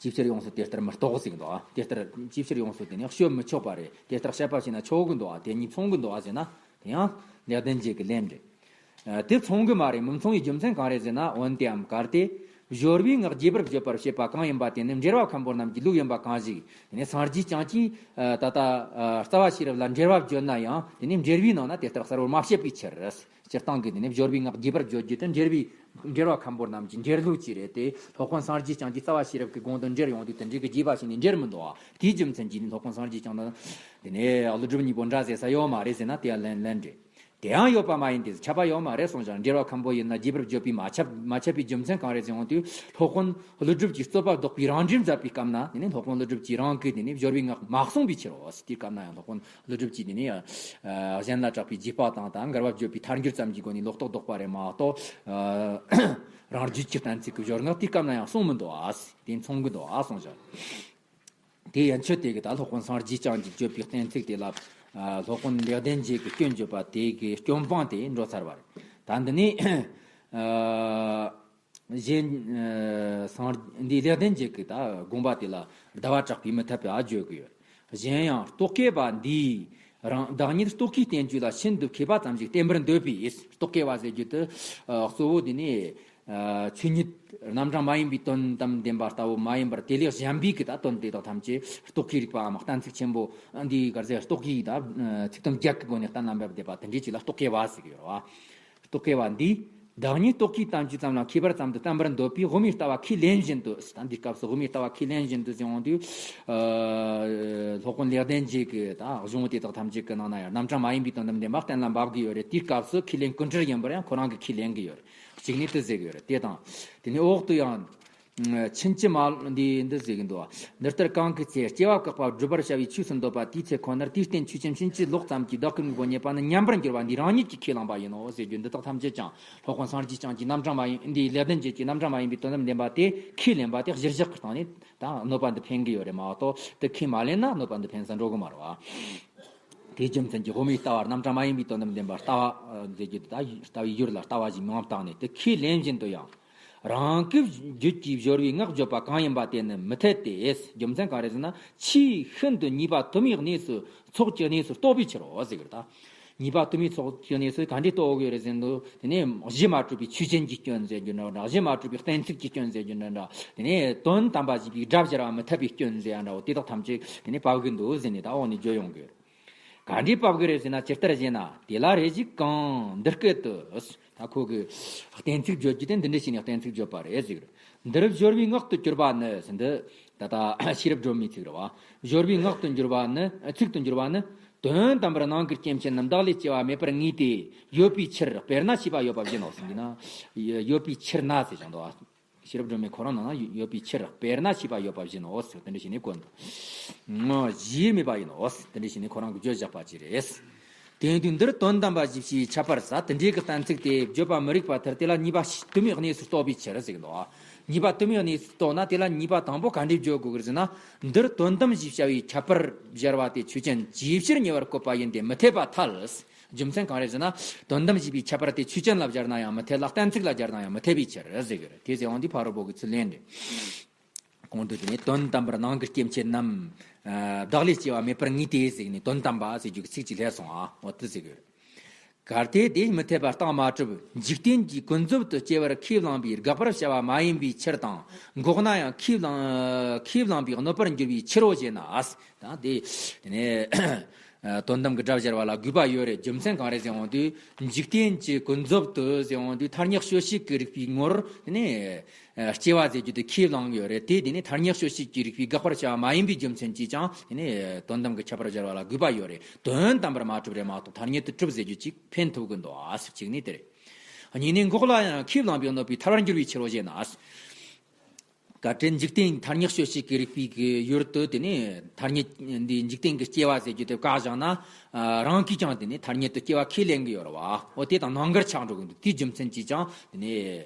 ཅིའི་ཕྱིར་ཡོངས་སུ་དེ་ལྟར་མི་རྟོགས་ཟེར་གི་འདུག་ཨ། དེ་ལྟར་ཅིའི་ཕྱིར་ཡོངས་སུ་དེ་ནི་བཤད་མི་ཆོག་པ་རེད། དེ་ལྟར་བཤད་པ་བྱས་ན་ཆོག་གི་འདུག་ཨ། དེ་གཉིས་མཚུངས་གི་འདུག་ཨ་ཟེར་ན། དེ་ཡང་ལེགས་ལྡན་འབྱེད་ཀྱི་ལན་རེད། ཨ། དེ་མཚུངས་གི་མ་རེད། མི་མཚུངས་པའི་རྒྱུ་མཚན་གང་རེད་ཟེར་ན། འོན་ཏེའམ་གལ་ཏེ། སྦྱོར་བའི་སྔགས་རྒྱས་པར་བརྗོད་པར་བྱེད་པ་གང་ཡིན་པ་དེ་ནི་འགྲེལ་བ་མཁན་པོ་རྣམས་ཀྱི་ལུགས་ཡིན་པ་གང་ཞིག་དེ་ནི་སངས་རྒྱས་བསྐྱངས་ཀྱིས་ད་ལྟ་རྩ་བ་ཤེས་རབ་ལ་འགྲེལ་བ་བརྗོད་ན་ཡང་། དེ་ནི་འགྲེལ་བའི་ནང་ན་དེ་ལྟར་གསལ་བོར་མ་བཤད་པའི་ཕྱིར། སྤྱིར་བཏང་གི་དེ་ནི་སྦྱོར་བའི་སྔགས་རྒྱས་པར་བརྗོད་རྒྱུ་དེ་འགྲེལ་བའི། འགྲེལ་བ་མཁན་པོ་རྣམས་ཀྱི་འགྲེལ་ལུགས་ཅིག་རེད་དེ། སློབ་དཔོན་སངས་རྒྱས་བསྐྱངས་ཀྱིས་རྩ་བ་ཤེས་རབ་ཀྱི་དགོངས་དོན་འགྲེལ་ཡོང་དུས་དེ་འགྲེལ་གྱི་རྒྱས་པ་ཞིག་ནི་འགྲེལ་མི་འདུག་ཨ། དེའི་རྒྱུ་མཚན་གྱིས་ནི་སློབ་དཔོན་སངས་རྒྱས་བསྐྱངས་དང་དེ་ནས་ཀླུ་སྒྲུབ་གཉིས་པོ་འདྲ་ཟེར་ས་ཡོད་མ་རེད་ཟེར་ན། དེ་ཡང་ལན་ལན་རེད། དེ་ཡང་ཡོད་པ་མ་ཡིན་ཏེ། ཁྱབ་པ་ཡོད་མ་རེད་གསུངས་ཀྱང་། འགྲེལ་བ་མཁན་པོ་ཡིན་ན་རྒྱས་པར་བརྗོད་པས་མ་ཁྱབ་མ་ཁྱབ་པའི་རྒྱུ་མཚན་གང་རེད་ཟེར་ཡོང་དུས། སློབ་དཔོན་ཀླུ་སྒྲུབ་ཀྱིས་རྩོད་པ་བཟློག་པའི་རང་འགྲེལ་མཛད་པའི་སྐབས་ན། དེ་ནི་སློབ་དཔོན་ཀླུ་སྒྲུབ་ཀྱིས་རང་གི་དེ་ནི་སྦྱོར་བའི་སྔགས་མ་གསུངས་པའི་ཕྱིར་རོ། དེའི་སྐབས་ན་ཡང་སློབ་དཔོན་ཀླུ་སྒྲུབ་ཀྱིས་དེ་ནི་ཨ་གཞན་ལ་གྲགས་པའི་རྒྱས་པ་དང་དང་འགལ་བ་བརྗོད་པའི་ཐལ་འགྱུར་ཙམ་གྱི་སྒོ་ནས་ལོག་རྟོག་བཟློག་པ་རེད་མ་གཏོགས། ཨ་རང་རྒྱུད་ཀྱི་གཏན་ཚིགས་ཀྱི་སྦྱོར་སྔགས་དེའི་སྐབས་ན་ཡང་གསུངས་མི་འདུག་ཨ། དེ་མཚུངས་གི་འདུག་ཨ་གསུངས་ཀྱང་། དེ་ཡན་ཆོད་དེ་གི་ད་སློབ་དཔོན་སངས་རྒྱས་བསྐྱངས་ཀྱིས་བརྗོད་པའི་གཏན་ཚིགས་དེ་ལ། ཨ་སློབ་དཔོན་ལེགས་ལྡན་འབྱེད་ཀྱི་སྐྱོན་བརྗོད་པ་དེ་གི་སྐྱོན་སྤངས་ཏེ་འགྲོ་ཚར་བ་རེད། ད་འདི་ནི་ཨ་གཞན་ཨ་སངས་འདི་ལེགས་ལྡན་འབྱེད་ཀྱི་ད་དགོངས་པ་དེ་ལ་ཟླ་བ་གྲགས་པའི་མུ་མཐའ་པའི་ཨ་བརྗོད་ཀྱི་ཡོད། གཞན་ཡང་རྟོག་གེ་པ་འདིས་རང་བདག་ཉིད་རྟོག་གེའི་བསྟན་བཅོས་ལ་ཤིན་ཏུ་མཁས་པ་ཙམ་ཞིག་བསྟན་པར་འདོད་པས། རྟོག་གེ་པ་ཟེར་རྒྱུ་དེ་ཨ་གཙོ་བོ་དེ་ནི། ཨ་ཆོས་ཉིད་རྣམ་གྲངས་མ་ཡིན་པའི་དོན་དམ་བདེན་པ་ལྟ་བུ་མ་ཡིན་པར། དེ་ལས་གཞན་པའི་གི་ད་དོན་དེ་དག་ཐམས་ཅད་རྟོག་གེའི་རིགས་པའམ་གཏན་ཚིགས་ཆེན་པོ་འདིའི་གར་ཟེར་རྟོག་གེའི་ད་ཚིག་དོན་བརྒྱད་ཀྱི་སྒོ་ནས་གཏན་ལ་འབེབས་བསྡད་པ་དེ་འདྲའི་ཅིག་ལ་རྟོག་གེ་བ་ཟེར་གྱི་ཡོད་རེད་བ། རྟོག་གེ་བ་འདིས་བདག་ཉིད་རྟོག་གེའི་བསྟན་བཅོས་ཙམ་ལ་མཁས་པར་ཙམ་དུ་བསྟན་པར་འདོད་པས། དབུ་མའི་ལྟ་བ་ཁས་ལེན་བཞིན་དུ། ད་འདིའི་སྐབས་སུ་དབུ་མའི་ལྟ་བ་ཁས་ལེན་བཞིན་དུ་ཟེར་ཡོང་དུས། ཨ་སློབ་དཔོན་ལེགས་ལྡན་འབྱེད་ཀྱི་ད་གཞུང་དེ་དག་ཐམས་ཅད་ཀྱི་ནང་ན་ཡང་རྣམ་གྲངས་མ་ཡིན་པའི་དོན་དམ་བདེན་པ་གཏན་ལ་འབེབས་ཀྱི་ཡོད་རེད། དེའི་སྐབས་སུ་ཁས་ལེན་ཀུན་བྲལ་ཡིན་པར་ཡང་ཁོ་རང་གིས་ཁས་ལེན་གྱི་ཡོད་རེད། གཅིག་ནས་དེ་ཟེར་གྱི་ཡོད་རེད། དེ་དང་། དེ་ནས་འོག་ཏུ་ཡང་། ཕྱིན་ཅི་མ་འདི་འདི་ཟེར་གྱི་འདུག་འདི་ལྟར་གང་གི་ཚེ་སྐྱེ་བ་བཀག་པ་བསྒྲུབ་པར་བྱ་བའི་ཆོས་སུ་འདོད་པ་དེའི་ཚེ་ཁོ་ནར་དེའི་རྟེན་ཆོས་ཅན་ཕྱིན་ཅི་ལོག་ཙམ་གྱི་བདག་ཀུན་གྱི་སྒོ་ནས་པ་ནི་ཉམས་པར་འགྱུར་བ་འདི་རང་ཉིད་ཀྱིས་ཁས་བླངས་པ་ཡིན་ནོ་ཟེར་རྒྱུ་འདི་དག་ཐམས་ཅད་ཀྱང་སློབ་དཔོན་སངས་རྒྱས་བསྐྱངས་ཀྱི་རྣམ་གྲངས་མ་ཡིན་འདིའི་ལེགས་ལྡན་འབྱེད་ཀྱི་རྣམ་གྲངས་མ་ཡིན་པའི་དོན་དམ་བདེན་པ་དེ་ཁས་ལེན་པ་དེ་གཞིར་བཞག་གི་སྟེང་ནས་ད་གནོད་པ་འདི་འཕེན་གྱི་ཡོད་རེད་མ་གཏོགས། དེ་ཁས་མ་ལེན་ན་གནོད་པ་འདི་འཕེན་ས་འགྲོ་གི་མ་རེད་བ། དེའི་རྒྱུ་མཚན་གྱིས་དབུ་མའི་ལྟ་བ་རྣམ་གྲངས་མ་ཡིན་པའི་དོན་དམ་བདེན་པར་ལྟ་བ་མཛད་རྒྱུ་དེ་ལྟ་བུའི་ཡུལ་ལ་ལྟ་བ་ཞིག་མིང་བཏགས་ནས་དེ་ཁས་ལེན་བཞིན་དུ་ཡང་། རང་གི་རྒྱུད་ཀྱི་སྦྱོར་བའི་སྔགས་བརྗོད་པ་གང་ཡིན་པ་དེ་ནི་མི་འཐད་དེ། རྒྱུ་མཚན་གང་རེད་ཟེར་ན། ཆེས་ཤིན་ཏུ་ཉེས་པ་དུ་མའི་གནས་སུ་ཚོགས་ཀྱི་གནས་སུ་གཏོགས་པའི་ཕྱིར་རོ་ཟེར་གི་རེད་ད། ཉེས་པ་དུ་མའི་ཚོགས་ཀྱི་གནས་སུ་ག་འདྲས་གཏོགས་ཡོད་རེད་ཟེར་ན། དེ་ནས་གཞི་མ་གྲུབ་པའི་ཆོས་ཅན་གྱི་སྐྱོན་ཟེར་རྒྱུ་འདྲ་འདྲ། གཞི་མ་གྲུབ་པའི་གཏན་ཚིགས་ཀྱི་སྐྱོན་ཟེར་རྒྱུ་འདྲ་འདྲ། དེ་ནས་དོན་དམ་པ་ཞེས་པའི་སྒྲ་སྦྱར་བ་མི་འཐད་པའི་སྐྱོན་ཟེར་ཡ་འདྲ་བོ་དེ་དག་ཐམས་ཅད་དེ་ནས་བབས་ཀྱི་འདུག་ཟེར་ནས་ད་འོག་ནས་བརྗོད་ཡོང་གི་ཡོད། ག་འདྲས་བབས་ཀྱི་རེད་ཟེར་ན། ཇི་ལྟར་ཞེ་ན། དེ་ལ་རེ་ཞིག་གང་འདི་སྐད་དུ། ད་ཁོ་གི་གཏན་ཚིགས་བརྗོད་རྒྱུ་དེ་འདི་འདྲ་བྱས་ནས་གཏན་ཚིགས་བརྗོད་པ་རེད་ཟེར་གྱི་རེད། འདིར་སྦྱོར་བའི་སྔགས་སུ་གྱུར་པ་ནི་ཟེར། འདི་ད་ལྟ་ཤེས་རབ་སྒྲོན་མེའི་ཚིག་རེད་བ། སྦྱོར་བའི་སྔགས་སུ་གྱུར་པ་ནི། ཚིག་ཏུ་གྱུར་པ་ནི། དོན་དམ་པར་ནང་གི་སྐྱེ་མཆེད་རྣམས་བདག་ལས་སྐྱེ་བ་མེད་པར་ངེས་ཏེ་ཡོད་པའི་ཕྱིར། དཔེར་ན་ཞེས་པ་ཡོད་པ་བཞིན་ནོ་ཟེར་གྱི་ན། ཡོད་པའི་ཕྱིར་ན་ཟེར་ཀྱང་འདུག་བ། ཤེས་རབ་སྒྲོན་མེ་ཁོ་རང་ནང་ན་ཡོད་པའི་ཕྱིར། དཔེར་ན་ཞེས་པ་ཡོད་པ་བཞིན་ནོ་ཟེར། དེ་འདྲ་བྱས་ནས་བཀོད་འདུག་ཞེས་སྨྲས་པ་ཡིན་ནོ། དེ་འདྲ་བྱས་ནས་ཁོ་རང་གིས་བརྗོད་བཞག་པ་ཅིག་རེད། དེ་ཡིན་དུས་འདིར་དོན་དམ་པ་ཞེས་པའི་ཁྱད་པར་ཟ། དེ་འདྲའི་གི་གཏན་ཚིགས་དེ་བརྗོད་པ་མི་རིགས་པ་མཐར་དེ་ལ་ཉེས་པ་དུ་མའི་གནས་སུ་གཏོགས་པའི་ཕྱིར་ཟེར་གི་འདུག་ཉེས་པ་དུ་མའི་གནས་སུ་གཏོགས་ན་དེ་ལ་ཉེས་པ་དང་པོ་ག་འདྲས་བརྗོད་དགོས་ཀྱི་རེད་ཟེར་ན། འདིར་དོན་དམ་ཞེས་བྱ་བའི་ཁྱད་པར་སྦྱར་བ་དེ་ཆོས་ཅན། ཅིའི་ཕྱིར་ཉེ་བར་བཀོད་པ་ཡིན་ཏེ་མི་འཐད་པར་ཐལ། རྒྱུ་མཚན་གང་རེད་ཟེར་ན། དོན་དམ་ཞེས་པའི་ཁྱད་པར་དེ་ཆོས་ཅན་ལ་སྦྱར་ན་ཡང་མི་འཐད་ལ། གཏན་ཚིགས་ལ་སྦྱར་ན་ཡང་མི་འཐད་པའི་ཕྱིར་ཟེར་གི་རེད། དེ་ཟེར་འོང་དུས་ཕ་རོལ་པོ་གི་ཚུལ་ལན་རེད། གོང་དུ་དེ་ནས་དོན་དམ་པར་ནང་གི་སྐྱེ་མཆེད་རྣམས། ཨ་བདག་ལས་སྐྱེ་བ་མེད་པར་ངེས་ཏེ་ཟེར་ནས་དོན་དམ་པ་ཟེར་རྒྱུ་གི་ཚིག་ཅིག་སླེབས་སོང་ཨ། འོ་དེ་ཟེར་གི་རེད། གལ་ཏེ་དེ་མི་འཐད་པ་རྟགས་མ་གྲུབ་འཇིག་རྟེན་གྱི་ཀུན་རྫོབ་ཏུ་སྐྱེ་བར་ཁས་བླངས་པའི་དགག་པར་བྱ་བ་མ་ཡིན་པའི་ཕྱིར་དང་། འགོག་ན་ཡང་ཁས་བླངས་ཁས་བླངས་པའི་གནོད་པར་འགྱུར་བའི་ཕྱིར་རོ་ཞེ་ན། ད་དེ་དེ་ནས། ཨ་དོན་དམ་གྱི་སྒྲ་སྦྱར་བ་ལ་དགོས་པ་ཡོད་རེད། རྒྱུ་མཚན་གང་རེད་ཟེར་འོང་དུས། འཇིག་རྟེན་གྱི་ཀུན་རྫོབ་ཏུ་ཟེར་འོང་དུས་ཐ་སྙད་སྤྱོད་བྱེད་ཀྱི་རིགས་པའི་ངོར་དེ་ནས་ཨ་སྐྱེ་བ་ཟེར་རྒྱུ་དེ་ཁས་བླངས་ཡོད་རེད་དེ། དེ་ནས་ཐ་སྙད་སྤྱོད་བྱེད་ཀྱི་རིགས་པའི་དགག་པར་བྱ་བ་མ་ཡིན་པའི་རྒྱུ་མཚན་གྱིས་ཀྱང་དེ་ནས་དོན་དམ་གྱི་ཁྱད་པར་སྦྱར་བ་ལ་དགོས་པ་ཡོད་རེད། དོན་དམ་པར་མ་གྲུབ་རེད་མ་གཏོགས་ཐ་སྙད་དུ་གྲུབ་ཟེར་རྒྱུ་ཅིག་འཕེན་ཐུབ་ཀྱི་འདུག་ཨ་ཟེར་གཅིག་ནི་དེ་རེད། གཉིས་ནས་འགོག་ལ་ཡང་ཁས་བླངས་པའི་གནོད་པའི་ཐར་བར་འགྱུར་བའི་ཕྱིར་རོ་ཞེ་ན། བཀའ་དྲིན་འཇིག་རྟེན་ཐ་སྙད་ཤོད་ཅིག་གི་རིགས་པའི་གི་ཡུལ་དུ་དེ་ནས་ཐ་སྙད་འདི་འཇིག་རྟེན་གྱི་སྐྱེ་བ་ཟེར་རྒྱུ་དེ་བཀག་བཞག་ན། ཨ། རང་གིས་ཀྱང་དེ་ནས་ཐ་སྙད་དུ་སྐྱེ་བ་ཁས་ལེན་གི་ཡོད་རེད་བ། འོ་དེ་དང་ནང་འགལ་ཆགས་འགྲོ་གི་འདུག་དེའི་རྒྱུ་མཚན་གྱིས་ཀྱང་དེ་ནས་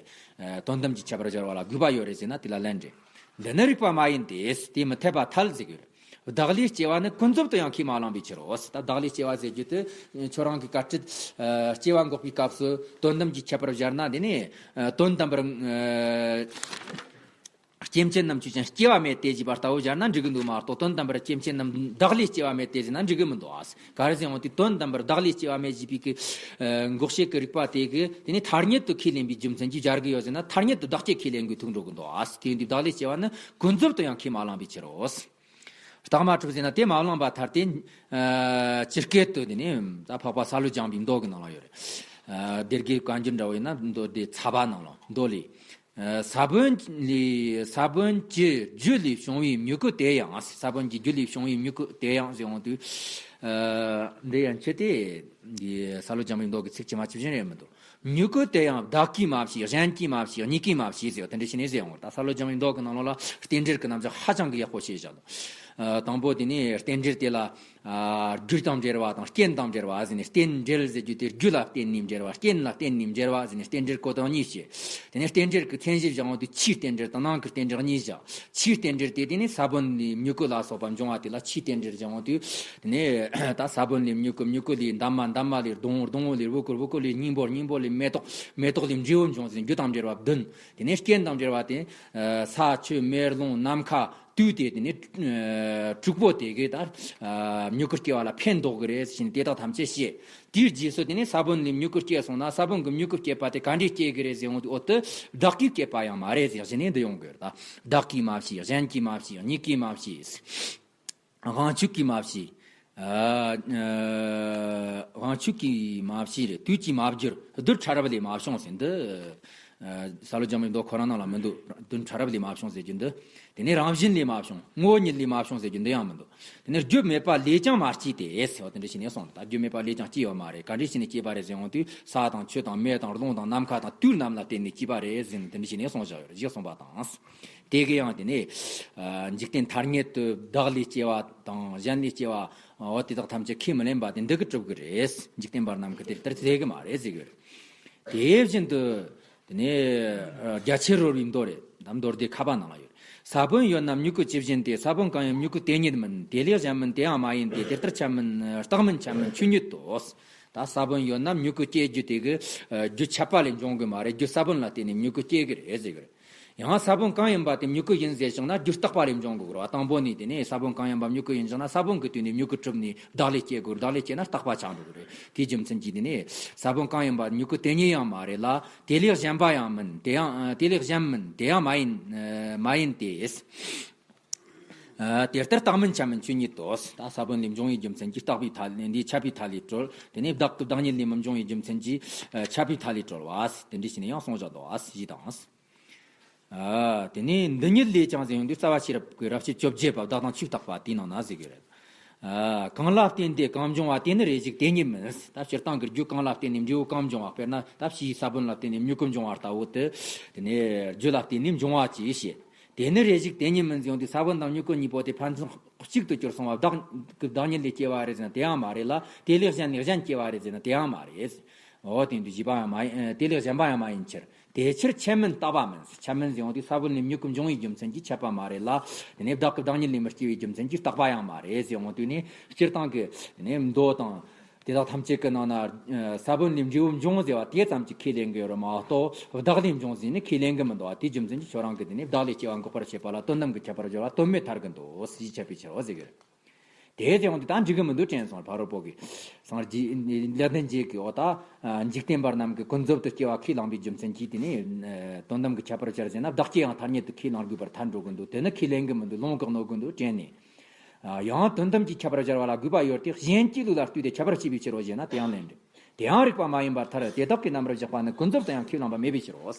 ཨ། དོན་དམ་གྱི་ཁྱད་པར་སྦྱར་བ་ལ་དགོས་པ་ཡོད་རེད་ཟེར་ན་དེ་ལ་ལན་རེད། འདི་ནི་རིགས་པ་མ་ཡིན་ཏེ། དེ་མི་འཐད་པར་ཐལ་ཟེར་གི་ཡོད་རེད། བདག་ལས་སྐྱེ་བ་ནི་ཀུན་རྫོབ་ཏུ་ཡང་ཁས་མ་བླངས་པའི་ཕྱིར་རོ། ད་བདག་ལས་སྐྱེ་བ་ཟེར་རྒྱུ་དེ་ཁྱོད་རང་གི་བཀའ་དྲིན་ཨ། སྐྱེ་བ་འགོག་པའི་སྐབས་སུ་དོན་དམ་གྱི་ཁྱད་པར་སྦྱར་ན་དེ་ནས་ཨ། དོན་དམ་པར་ཨ། སྐྱེ་མཆེད་རྣམས་ཆོས་ཅན། སྐྱེ་བ་མེད་དེ་ཞེས་པ་ལྟ་བུ་སྦྱར་ན་འགྲིག་གི་འདུག་མ་གཏོགས། དོན་དམ་པར་སྐྱེ་མཆེད་རྣམས་བདག་ལས་སྐྱེ་བ་མེད་དེ་ཟེར་ན་འགྲིག་གི་མི་འདུག་ཨ། ག་རེ་ཟེར་ཡོང་དུས་དོན་དམ་པར་བདག་ལས་སྐྱེ་བ་མེད་ཞེས་པའི་གི་ཨ། འགོག་བྱེད་ཀྱི་རིགས་པ་དེ་གི་དེ་ནི་ཐ་སྙད་དུ་ཁས་ལེན་པའི་རྒྱུ་མཚན་གྱིས་སྦྱར་གི་ཡོད་ཟེར་ན་ཐ་སྙད་དུ་བདག་སྐྱེ་ཁས་ལེན་དགོས་ཐུག་འགྲོ་གི་འདུག་ཨ། དེ་ཡིན་དུས་བདག་ལས་སྐྱེ་བ་ནི་ཀུན་རྫོབ་ཏུ་ཡང་ཁས་མ་བླངས་པའི་ཕྱིར་རོ། རྟགས་མ་གྲུབ་ཟེར་ན་དེ་མ་བླངས་པ་ཐལ་ཏེ། ཨ། ཇི་སྐད་དུ་དེ་ནི་ད་འཕགས་པ་སཱ་ལུ་ལྗང་པའི་མདོ་གི་ནང་ལ་ཡོད་རེད། ཨ། སྡེ་དགེ་བཀའ་འགྱུར་འདྲ་བོ་ཡིན་ན་མདོ་སྡེ་ཚ་བ་ནང་ལ་མདོ་ལས། ཨ། ས་བོན་ལས། ས་བོན་གྱི་རྒྱུ་ལས་བྱུང་བའི་མྱུ་གུ་དེ་ཡང་། ས་བོན་གྱི་རྒྱུ་ལས་བྱུང་བའི་མྱུ་གུ་དེ་ཡང་ཟེར་འོང་དུས། ཨ། འདི་ཡང་ཆེ་སྟེ། འདི་སཱ་ལུ་ལྗང་པའི་མདོ་གི་ཚིག་ཇི་མ་ཇི་བཞིན་རེད་མི་འདུག་མྱུ་གུ་དེ་ཡང་བདག་གིས་མ་བྱས། གཞན་གྱིས་མ་བྱས། གཉིས་ཀྱིས་མ་བྱས་ཟེར་བ་དེ་འདྲ་བྱས་ནས་ཟེར་འོང་། ད་སཱ་ལུ་ལྗང་པའི་མདོ་གི་ནང་ལོགས་ལ་རྟེན་འབྲེལ་གྱི་རྣམ་གཞག་ཧ་ཅང་གི་ཡག་པོ་བྱས་བཞག་འདུག་ཨ། དང་པོ་དེ་ནས་རྟེན་འབྲེལ་དེ་ལ། ཨ། རྒྱུ་དང་འབྲེལ་བ་དང་རྐྱེན་དང་འབྲེལ་བ་ཟེར་ནས། རྟེན་འབྲེལ་ཟེར་རྒྱུ་དེ་རྒྱུ་ལ་བརྟེན་ནས་འབྲེལ་བ། རྐྱེན་ལ་བརྟེན་ནས་འབྲེལ་བ་ཟེར་ནས་རྟེན་འབྲེལ་གོ་དོན་གཉིས་བཤད། དེ་ནས་རྟེན་འབྲེལ་གྱི་མཚན་གཞི་བཞག་འོང་དུས་ཕྱིའི་རྟེན་འབྲེལ་དང་ནང་གི་རྟེན་འབྲེལ་གཉིས་བཞག་ཕྱིའི་རྟེན་འབྲེལ་དེ་དེ་ནས་ས་བོན་ལས་མྱུ་གུ་ལ་སོགས་པ་འབྱུང་བ་དེ་ལ་ཕྱིའི་རྟེན་འབྲེལ་བཞག་འོང་དུས། དེ་ནས་ད་ས་བོན་ལས་མྱུ་གུ། མྱུ་གུ་ལས་འདབ་མ། འདབ་མ་ལས་སྡོང་བོ། སྡོང་བོ་ལས་སྤུ་གུ། སྤུ་གུ་ལས་སྙིང་པོ། སྙིང་པོ་ལས་མེ་ཏོག་མེ་ཏོག་ལས་འབྲས་བུ་འབྱུང་ཟེར་རྒྱུ་དང་འབྲེལ་བ་བདུན། དེ་ནས་རྐྱེན་དང་འབྲེལ་བ་དེ། ཨ། ས་ཆུ་མེ་རླུང་ནམ་མཁའ་དུས་དེ། དེ་ནས་ཨ། དྲུག་པོ་དེ་གིས་ད་ཨ། མྱུ་གུ་སྐྱེ་བ་ལ་ཕན་འདོགས་ཀྱི་རེད་ཟེར་ནས་དེ་དག་ཐམས་ཅད་བཤད། དེའི་རྗེས་སུ་དེ་ནས་ས་བོན་ལས་མྱུ་གུ་སྐྱེས་སོང་ན་ས་བོན་གྱི་མྱུ་གུ་སྐྱེས་པ་དེ་ག་འདྲས་སྐྱེ་གི་རེད་ཟེར་འོང་དུས། འོ་དེ་བདག་གིས་སྐྱེས་པ་ཡང་མ་རེད་ཟེར་གཞི་ནས་འདི་ཡོང་གི་ཡོད་རེད། ད་བདག་གིས་མ་བྱས། གཞན་གྱིས་མ་བྱས། གཉིས་ཀྱིས་མ་བྱས། དབང་ཕྱུག་གིས་མ་བྱས། ཨ། ཨ། དབང་ཕྱུག་གིས་མ་བྱས་རེད། དུས་ཀྱིས་མ་བསྒྱུར། རྡུལ་ཕྲ་རབ་ལས་མ་བྱུང་ཟེར་འདི། ཨ། སཱ་ལུ་ལྗང་པའི་མདོ་ཁོ་རང་ནང་ལ་མི་འདུག་རྡུལ་ཕྲ་རབ་ལས་མ་བྱུང་ཟེར་རྒྱུ་འདི། དེ་ནས་རང་བཞིན་ལས་མ་བྱུང་། ངོ་བོ་ཉིད་ལས་མ་བྱུང་ཟེར་རྒྱུ་འདི་ཡང་མི་འདུག་དེ་ནས་རྒྱུ་མེད་པ་ལས་ཀྱང་མ་སྐྱེས་ཏེ་ཟེར་བ་དེ་འདྲ་བྱས་ནས་གསུངས། ད་རྒྱུ་མེད་པ་ལས་ཀྱང་སྐྱེས་ཡོད་མ་རེད། ག་འདྲས་བྱས་ནས་སྐྱེས་པ་རེད་ཟེར་འོང་དུས། ས་དང་ཆུ་དང་མེ་དང་རླུང་དང་ནམ་མཁའ་དང་དུས་རྣམས་ལ་བརྟེན་ནས་སྐྱེས་པ་རེད་ཟེར་ནས་དེ་འདྲ་བྱས་ནས་གསུངས་བཞག་ཡོད་རེད། གཞི་གསུངས་པ་དང་། དེ་གིས་ཡང་དེ་ནས། ཨ། འཇིག་རྟེན་ཐ་སྙད་དུ་བདག་ལས་སྐྱེ་བ་དང་གཞན་ལས་སྐྱེ་བ། འོ་དེ་དག་ཐམས་ཅད་ཁས་མི་ལེན་པ་དེ་འདི་གིས་གྲུབ་ཀྱི་རེད། འཇིག་རྟེན་པ་རྣམས་ཀྱིས་དེ་ལྟར་ཟེར་གི་མ་རེད་ཟེར་གི་རེད། དེ་བཞིན་དུ། དེ་ནས་ཨ། རྒྱ་ཆེར་རོལ་པའི་མདོ་རེད། ད་མདོ་སྡེ་ཁ་པ་ནང་ལ་ཡོད། ས་བོན་ཡོད་ན་མྱུ་གུ་ཇི་བཞིན་ཏེ། ས་བོན་གང་ཡིན་མྱུ་གུ་དེ་ཉིད་མིན། དེ་ལས་གཞན་མིན་དེ་ཡང་མ་ཡིན་ཏེ། དེ་ལྟར་ཆ་མིན་རྟགས་མིན་ཆ་མིན་ཆོས་ཉིད་དོ། ད་ས་བོན་ཡོད་ན་མྱུ་གུ་སྐྱེ་རྒྱུ་དེ་གི་ཨ། རྒྱུ་ཆད་པ་ལས་འབྱུང་གི་མ་རེད། རྒྱུ་ས་བོན་ལ་བརྟེན་ནས་མྱུ་གུ་སྐྱེ་གི་རེད་ཟེར་གི་རེད། ཡང་ས་བོན་གང་ཡིན་པ་དེ་མྱུ་གུ་ཡིན་ཟེར་བྱུང་ན་རྒྱུ་རྟག་པ་ལས་འབྱུང་དགོས་རེད་བ། དང་པོ་ནས་དེ་ནས་ས་བོན་གང་ཡིན་པ་མྱུ་གུ་ཡིན་བྱུང་ན་ས་བོན་གྱི་དུས་ནས་མྱུ་གུ་གྲུབ་ནས་བདག་ལས་སྐྱེ་དགོས། བདག་ལས་སྐྱེ་ན་རྟག་པ་ཆགས་འགྲོ་གི་རེད། དེའི་རྒྱུ་མཚན་གྱིས་དེ་ནས་ས་བོན་གང་ཡིན་པ་མྱུ་གུ་དེ་ཉིད་ཡང་མ་རེད་ལ། དེ་ལས་གཞན་པ་ཡང་མིན། དེ་ཡང་། དེ་ལས་གཞན་མིན། དེ་ཡང་མ་ཡིན། མ་ཡིན་ཏེ། ཨ། དེ་ལྟར་རྟགས་མིན་ཆ་མིན་ཆོས་ཉིད་དོ། ད་ས་བོན་ལས་འབྱུང་བའི་རྒྱུ་མཚན་གྱིས་རྟག་པའི་མཐའ་ལས། འདིའི་ཆད་པའི་མཐའ་ལས་གྲོལ། དེ་ནས་བདག་གི་བདག་ཉིད་ལས་མི་འབྱུང་བའི་རྒྱུ་མཚན་གྱིས་ཨ། ཆད་པའི་མཐའ་ལས་གྲོལ་བ། དེ་འདྲ་བྱས་ནས་ཡང་གསུངས་བཞག་འདུག་ཨ། ཞེས་དང་། ཨ། དེ་ནས་འདི་ཉིད་ལས་ཀྱང་ཟེར་ཡོང་དུས་རྩ་བ་ཤེས་རབ་ཀྱི་རབ་བྱེད་བཅོ་བརྒྱད་པ་བདག་དང་ཆོས་རྟག་པ་དེའི་ནང་ན་ཟེར་གྱི་རེད། ཨ། གང་ལ་བརྟེན་ཏེ་གང་འབྱུང་བ་དེ་ནི་རེ་ཞིག་དེ་ཉིད་མིན། ད་སྤྱིར་བཏང་གི་རྒྱུ་གང་ལ་བརྟེན་ནས་འབྲས་བུ་གང་འབྱུང་བ། དཔེར་ན་ད་ཕྱིའི་ས་བོན་ལ་བརྟེན་ནས་མྱུ་གུ་འབྱུང་བ་ལྟ་བུ་དེ། དེ་ནས་རྒྱུ་ལ་བརྟེན་ནས་འབྱུང་བ་ཅེས་བཤད། དེ་ནི་རེ་ཞིག་དེ་ཉིད་མིན་ཟེར་ཡོང་དུས་ས་བོན་དང་མྱུ་གུ་གཉིས་པོ་དེ་ཕན་ཚུན་གཅིག་ཏུ་གྱུར་སོང་བ་བདག་གི་བདག་ཉིད་ལས་སྐྱེ་བ་རེད་ཟེར་ན་དེ་ཡང་མ་རེད་ལ། དེ་ལས་གཞན་ནས་གཞན་སྐྱེ་བ་རེད་ཟེར་ན་དེ་ཡང་མ་རེད། འོ་དེ་འདུག་གཞན་པ་ཡང་མ་ཡིན། དེ་ལས་གཞན་པ་ཡང་མ་ཡིན་ཕྱིར། དེ་ཕྱིར་ཆད་མིན་རྟག་པ་མིན། ཆད་མིན་ཟེར་ཡོང་དུས་ས་བོན་ལས་མྱུ་གུ་འབྱུང་བའི་རྒྱུ་མཚན་གྱིས་ཆད་པ་མ་རེད་ལ། དེ་ནས་བདག་གི་བདག་ཉིད་ལས་མི་སྐྱེ་བའི་རྒྱུ་མཚན་གྱིས་རྟག་པ་ཡང་མ་རེད་ཟེར་ཡོང་དུས་ནི་སྤྱིར་བཏང་གི་དེ་ནས་མདོ་དང་། དེ་དག་ཐམས་ཅད་ཀྱི་ནང་ན་ས་བོན་ལས་འབྲས་བུ་འབྱུང་ཟེར་བ་དེ་ཙམ་གྱིས་ཁས་ལེན་གྱི་ཡོད་རེད་མ་གཏོགས། བདག་ལས་འབྱུང་ཟེར་ནས་ཁས་ལེན་གྱི་མི་འདུག་བ། དེའི་རྒྱུ་མཚན་གྱིས་ཁྱོད་རང་གིས་དེ་ནས་བདག་ལས་སྐྱེ་བ་འགོག་པར་བྱེད་པ་ལ་དོན་དམ་གྱི་ཁྱད་པར་སྦྱར་བ་དོན་མེད་ཐལ་གྱི་འདུག་ཞེས་འཆད་པའི་ཕྱིར་རོ་ཟེར་གྱི་རེད། དེ་ཡང་དེ་ད་འགྲིག་གི་མི་འདུག་དྲན་སོང་། ཕ་རོལ་པོ་གི་སངས་རྒྱས་ལེགས་ལྡན་འབྱེད་ཀྱི་འོ་ད་འཇིག་རྟེན་པ་རྣམས་ཀྱིས་ཀུན་རྫོབ་ཏུ་སྐྱེ་བ་ཁས་བླངས་པའི་རྒྱུ་མཚན་གྱིས་དེ་ནས་དོན་དམ་གྱི་ཁྱད་པར་སྦྱར་ཟེར་ན་བདག་སྐྱེ་ཡང་ཐ་སྙད་དུ་ཁས་བླངས་དགོས་པར་ཐལ་འགྲོ་གི་འདུག་དེ་ནི་ཁས་ལེན་གྱི་མི་འདུག་ལུང་བཀག་ནོར་གི་འདུག་དྲན་ནས། ཡང་དོན་དམ་གྱི་ཁྱད་པར་སྦྱར་བ་ལ་དགོས་པ་ཡོད་དེ། གཞན་སྐྱེའི་ལུགས་ལ་ལྟོས་ཏེ་ཁྱད་པར་བྱས་པའི་ཕྱིར་རོ་ཞེ་ན་དེ་ཡང་ལན་རེད། དེ་ཡང་རིགས་པ་མ་ཡིན་པར་ཐལ། དེ་དག་གི་རྣམ་པར་གཞག་པ་ནི་ཀུན་རྫོབ་ཏུ་ཡང་ཁས་བླངས་པ་མེད་པའི་ཕྱིར་རོ།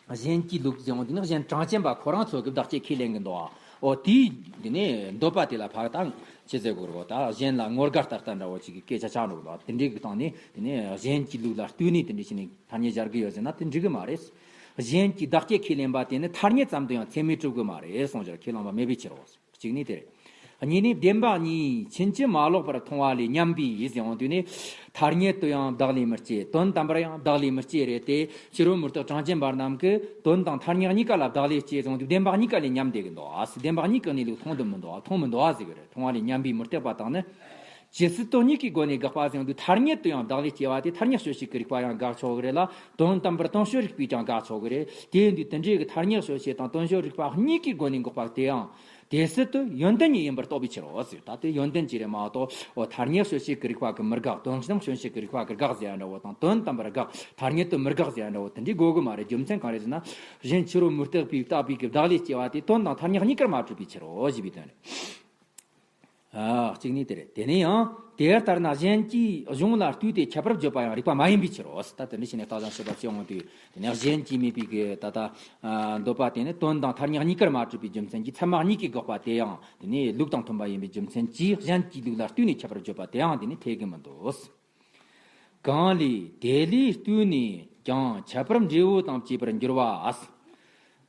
གཞན་སྐྱེའི་ལུགས་ཟེར་བ་འདི་ནི་གཞན་གྲངས་ཅན་པ་ཁོ་རང་ཚོ་གིས་བདག་སྐྱེ་ཁས་ལེན་གྱི་འདུག་བ། ཨོ་དེའི་དེ་ནས་འདོད་པ་དེ་ལ་ཕར་དང་ཅི་ཟེར་དགོས་རེད། ད་གཞན་ལ་ངོ་དགའ་ལྟ་ལྟ་འདྲ་བོ་ཅིག་གི་སྐད་ཆ་ཆགས་འགྲོ་གི་འདུག་དེ་འདྲའི་གི་སྟེང་ནས་དེ་ནས་གཞན་གྱི་ལུགས་ལ་ལྟོས་ནས་དེ་འདྲ་བྱས་ནས་ཐ་སྙད་སྦྱར་གི་ཡོད་ཟེར་ན་དེ་འགྲིག་གི་མ་རེད། གཞན་གྱི་བདག་སྐྱེ་ཁས་ལེན་པ་དེ་ནི་ཐ་སྙད་ཙམ་དུ་ཡང་ཚད་མས་གྲུབ་གི་མ་རེད་གསུངས་ཀྱང་ཁས་བླངས་པ་མེད་པའི་ཕྱིར་རོ། གཅིག་ནི་དེ་རེད། གཉིས་ནི་བདེན་པ་གཉིས་ཕྱིན་ཅི་མ་ལོག་པར་མཐོང་བ་ལས་ཉམས་པའི་ཟེར་འོང་དུས་ནི། ཐ་སྙད་དུ་ཡང་བདག་ལས་མི་སྐྱེ། དོན་དམ་པར་ཡང་བདག་ལས་མི་སྐྱེ་རེད་དེ། ཕྱི་རོལ་མུ་སྟེགས་གྲངས་ཅན་པ་རྣམས་ཀྱིས་དོན་དང་ཐ་སྙད་གཉིས་ཀ་ལ་བདག་ལས་སྐྱེ་ཟེར་འོང་དུས་བདེན་པ་གཉིས་ཀ་ལས་ཉམས་བསྡད་ཀྱི་འདུག་ཨ། བདེན་པ་གཉིས་ཀ་གནས་ལུགས་མཐོང་དུ་མི་འདུག་ཨ། མཐོང་མི་འདུག་ཨ་ཟེར་གི་རེད། མཐོང་བ་ལས་ཉམས་པའི་མུ་སྟེགས་པ་དང་ནི། ཇི་སྲིད་དོན་གཉིས་ཀྱི་སྒོ་ནས་དགག་པ་ཟེར་འོང་དུས་ཐ་སྙད་དུ་ཡང་བདག་ལས་སྐྱེ་བ་དེ་ཐ་སྙད་དཔྱོད་བྱེད་ཀྱི་རིགས་པ་ཡང་དགག་ཆོག་གི་རེད་ལ། དོན་དམ་པར་དོན་དཔྱོད་རིག་པས་ཀྱང་དགག་ཆོག་གི་རེད། དེ་ཡིན་དུས་དེ་འདྲའི་གི་ཐ་སྙད་དཔྱོད་བྱེད་དང་དོན་དཔྱོད་རིག་པ་གཉིས་ཀྱི་སྒོ་ནས་འགོག་པ་དེ་ཡང་། དེ་སྲིད་དུ་ཡོན་ཏན་ཉིད་ཡིན་པར་རྟོགས་པའི་ཕྱིར་རོ་ཟེར། ད་དེ་ཡོན་ཏན་གྱིས་རེད་མ་གཏོགས་འོ་ཐ་སྙད་དཔྱོད་བྱེད་ཀྱི་རིགས་པ་གིས་མི་དགག་དོན་དམ་དཔྱོད་བྱེད་ཀྱི་རིགས་པ་གིས་དགག་ཟེར་ཡ་འདྲ་བོ་དང་དོན་དམ་པར་དགག་ཐ་སྙད་དུ་མི་དགག་ཟེར་ཡ་འདྲ་བོ་དེ་འདྲའི་དགོས་གི་མ་རེད། རྒྱུ་མཚན་གང་རེད་ཟེར་ན། གཞན་ཕྱི་རོལ་མུ་སྟེགས་པས་བཏགས་པའི་གི་བདག་ལས་སྐྱེ་བ་དེ་དོན་དང་ཐ་སྙད་གཉིས་ཀར་མ་གྲུབ་པའི་ཕྱིར་རོ་ཞེས་པའི་དོན་རེད། ཨ། གཅིག་ནི་དེ་རེད། དེ་ནས་ཡང་དེ་ལྟར་ན་གཞན་གྱི་གཞུང་ལ་ལྟོས་ཏེ་ཁྱད་པར་བརྗོད་པ་ཡང་རིགས་པ་མ་ཡིན་པའི་ཕྱིར་རོ། ད་དེ་འདྲ་བྱས་ནས་རྟགས་ཅན་ཞེས་པ་ཅི་ཡོང་དུས་དེ་ནས་གཞན་གྱིས་དམིགས་པའི་གི་ད་ལྟ་ཨ་འདོད་པ་དེ་ནི་དོན་དང་ཐ་སྙད་གཉིས་ཀར་མ་གྲུབ་པའི་རྒྱུ་མཚན་གྱིས་ཚད་མ་གཉིས་ཀྱིས་དགག་པ་དེ་ཡང་དེ་ནི་ལུགས་དང་མཐུན་པ་ཡིན་པའི་རྒྱུ་མཚན་གྱིས་གཞན་གྱི་ལུགས་ལ་ལྟོས་ནས་ཁྱད་པར་བརྗོད་པ་དེ་ཡང་དེ་ནི་འཐད་ཀྱི་མི་འདུག་གང་ལས་དེ་ལས་ལྟོས་ནས་ཀྱང་ཁྱད་པར་འབྲས་བུ་དང་བཅས་པར་འགྱུར་བ།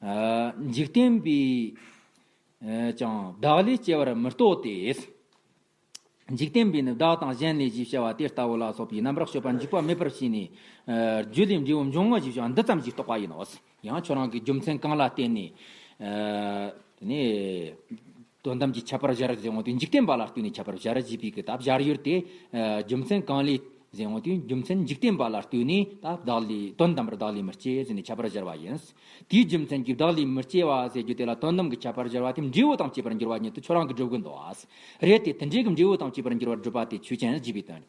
ཨ། འཇིག་རྟེན་པའི་ཀྱང་བདག་ལས་སྐྱེ་བར་མི་རྟོག་སྟེ། འཇིག་རྟེན་པས་ནི་བདག་དང་གཞན་ལས་ཞེས་བྱ་བ་དེ་ལྟ་བུ་ལ་སོགས་པའི་རྣམ་པར་དཔྱོད་པ་འཇིག་པ་མེད་པར་བྱས་ནས། རྒྱུ་ལས་འབྲས་བུ་འབྱུང་ངོ་ཞེས་བྱ་བ་འདི་ཙམ་གྱིས་རྟོགས་པ་ཡིན་ནོ། ཡང་ཁྱོད་རང་གི་རྒྱུ་མཚན་གང་ལ་བརྟེན་ནས། དེ་ནས། དོན་དམ་གྱི་ཁྱད་པར་སྦྱར་ཟེར་འོང་དུས་འཇིག་རྟེན་པ་ལ་ལྟོས་ནས་ཁྱད་པར་སྦྱར་ཞེས་པའི་གི་ད་སྦྱར་ཡུལ་དེ། རྒྱུ་མཚན་གང་ལས་ཟེར་འོང་དུས་རྒྱུ་མཚན་འཇིག་རྟེན་པ་ལ་ལྟོས་ནས་ད་བདག་ལས་དོན་དམ་པར་བདག་ལས་མི་སྐྱེ་ཟེར་ནས་ཁྱད་པར་སྦྱར་བ་ཡིན། དེའི་རྒྱུ་མཚན་གྱིས་བདག་ལས་མི་སྐྱེ་བ་ཟེར་རྒྱུ་དེ་ལ་དོན་དམ་གྱི་ཁྱད་པར་སྦྱར་བ་དེ་འབྲས་བུ་དང་བཅས་པར་འགྱུར་བ་ཉིད་དུ་ཁྱོད་རང་གིས་སྒྲུབ་གི་འདུག་ཨ། རེད་དེ་དེ་འདྲའི་གི་འབྲས་བུ་དང་བཅས་པར་འགྱུར་བར་སྒྲུབ་པ་དེ་ཆོས་ཅན་ཞེས་པའི་དོན།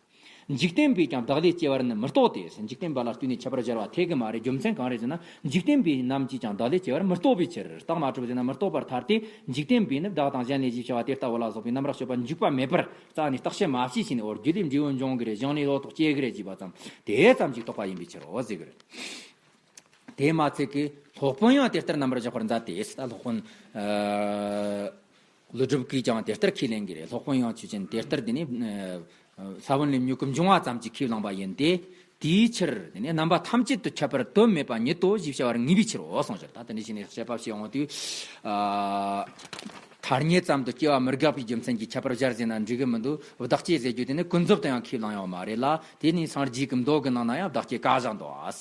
འཇིག་རྟེན་པས་ཀྱང་བདག་ལས་སྐྱེ་བར་ནི་མི་རྟོག་སྟེ། འཇིག་རྟེན་པ་ལ་ལྟོས་ནས་ཁྱད་པར་སྦྱར་བ་འཐད་གི་མ་རེད། རྒྱུ་མཚན་གང་རེད་ཟེར་ན། འཇིག་རྟེན་པའི་རྣམས་ཀྱིས་ཀྱང་བདག་ལས་སྐྱེ་བར་མི་རྟོག་པའི་ཕྱིར། རྟགས་མ་གྲུབ་ཟེར་ན་མི་རྟོག་པར་ཐལ་ཏེ། འཇིག་རྟེན་པས་ནི་བདག་དང་གཞན་ལས་ཞེས་བྱ་བ་དེ་ལྟ་བུ་ལ་སོགས་པའི་རྣམ་པར་དཔྱོད་པ་འཇིག་པ་མེད་པར་རྩ་ནས་བརྟག་དཔྱད་མ་བྱས་ཤིང་ནི། འོ་རྒྱུ་ལས་འབྲས་བུ་འབྱུང་གི་རེད། གཞན་ལས་ལོག་རྟོག་སྐྱེ་གི་རེད་ཅེས་པ་ཙམ་དེ་ཙམ་གྱིས་རྟོགས་པ་ཡིན་པའི་ཕྱིར་རོ་ཟེར་གི་རེད། དེ་མ་ཚད་ཀྱི་སློབ་དཔོན་ཡང་དེ་ལྟར་རྣམ་པར་གཞག་པར་མཛད་དེ། ད་སློབ་དཔོན། ཨ། ཀླུ་སྒྲུབ་ཀྱིས་ཀྱང་དེ་ལྟར་ཁས་ལེན་གྱི་རེད། སློབ་དཔོན་ཡང་ཆོས་ཅན་དེ་ལྟར་དེ་ནི། ས་བོན་ལས་མྱུ་གུ་འབྱུང་བ་ཙམ་གྱིས་ཁས་བླངས་པ་ཡིན་ཏེ། དེའི་ཕྱིར་དེ་ནི་རྣམ་པ་ཐམས་ཅད་དུ་ཁྱད་པར་དོན་མེད་པ་ཉིད་དོ་ཞེས་བྱ་བར་ངེས་པའི་ཕྱིར་རོ་གསུངས་ཤར། ད་དེ་འདྲ་བྱས་ནས་དཔྱད་པ་བྱེད་འོང་དུས། ཨ། ཐ་སྙད་ཙམ་དུ་སྐྱེ་བ་མི་དགག་པའི་རྒྱུ་མཚན་གྱིས་ཁྱད་པར་སྦྱར་ཟེར་ན་འགྲིག་གི་མི་འདུག་བདག་སྐྱེ་ཟེར་རྒྱུ་དེ་ནི་ཀུན་རྫོབ་ཏུ་ཡང་ཁས་བླངས་ཡོད་མ་རེད་ལ། དེ་ནི་སངས་རྒྱས་ཀྱི་མདོ་གི་ནང་ན་ཡང་བདག་སྐྱེ་བཀག་བཞག་འདུག་ཨ།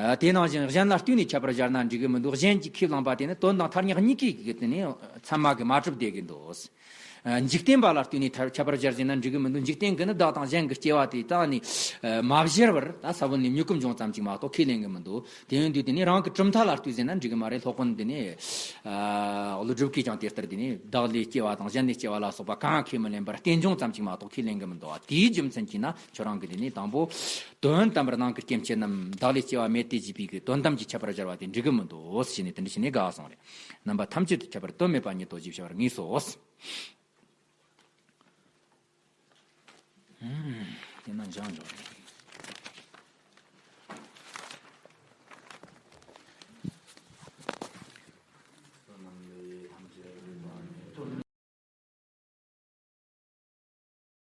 ཨ། དེ་ནང་བཞིན་གཞན་ལ་ལྟོས་ནས་ཁྱད་པར་སྦྱར་ན་འགྲིག་གི་མི་འདུག་གཞན་གྱིས་ཁས་བླངས་པ་དེ་ནི་དོན་དང་ཐ་སྙད་གཉིས་ཀའི་གི་དེ་ནི་ཚད་མ་གིས་མ་གྲུབ་བསྡད་ཀྱི་འདུག་ཨ། འཇིག་རྟེན་པ་ལ་ལྟོས་ནས་ཐ་ཁྱད་པར་སྦྱར་ཟེར་ན་འགྲིག་གི་མི་འདུག་འཇིག་རྟེན་གྱིས་ནི་བདག་དང་གཞན་གྱི་སྐྱེ་བ་དེ་གཏན་ནས་མ་བཞེར་བར་ད་ས་བོན་ལས་མྱུ་གུ་འབྱུང་ཙམ་ཅིག་མ་གཏོགས་ཁས་ལེན་གྱི་མི་འདུག་དེ་ཡིན་དུས་དེ་ནི་རང་གི་གྲུབ་མཐའ་ལ་ལྟོས་ཟེར་ན་འགྲིག་གི་མ་རེད། སློབ་དཔོན་དེ་ནི། ཨ། ཀླུ་སྒྲུབ་ཀྱིས་ཀྱང་དེ་ལྟར་དེ་ནི་བདག་ལས་སྐྱེ་བ་དང་གཞན་ལས་སྐྱེ་བ་ལ་སོགས་པ་གང་ཁས་མི་ལེན་པར་རྟེན་འབྱུང་ཙམ་ཅིག་མ་གཏོགས་ཁས་ལེན་གྱི་མི་འདུག་བ། དེའི་རྒྱུ་མཚན་གྱིས་ན་ཁྱོད་རང་གིས་དེ་ནི་དང་པོ། དོན་དམ་པར་ནང་གི་སྐྱེ་མཆེད་རྣམས་བདག་ལས་སྐྱེ་བ་མེད་དེ་ཞེས་པའི་གི་དོན་དམ་གྱི་ཁྱད་པར་སྦྱར་བ་དེ་འགྲིག་གི་མི་འདུག་ཟེར་ནས་དེ་འདྲ་བྱས་ནས་དགག་སོང་རེད། རྣམ་པ་ཐམས་ཅད་དུ་ཁྱད་པར་དོན་མེད་པ་ཉིད་དོ་ཞེས་བྱ་བར་ངེས་སོ། ཨུམ། དེ་ན་འཇང་འཇོག་རེད།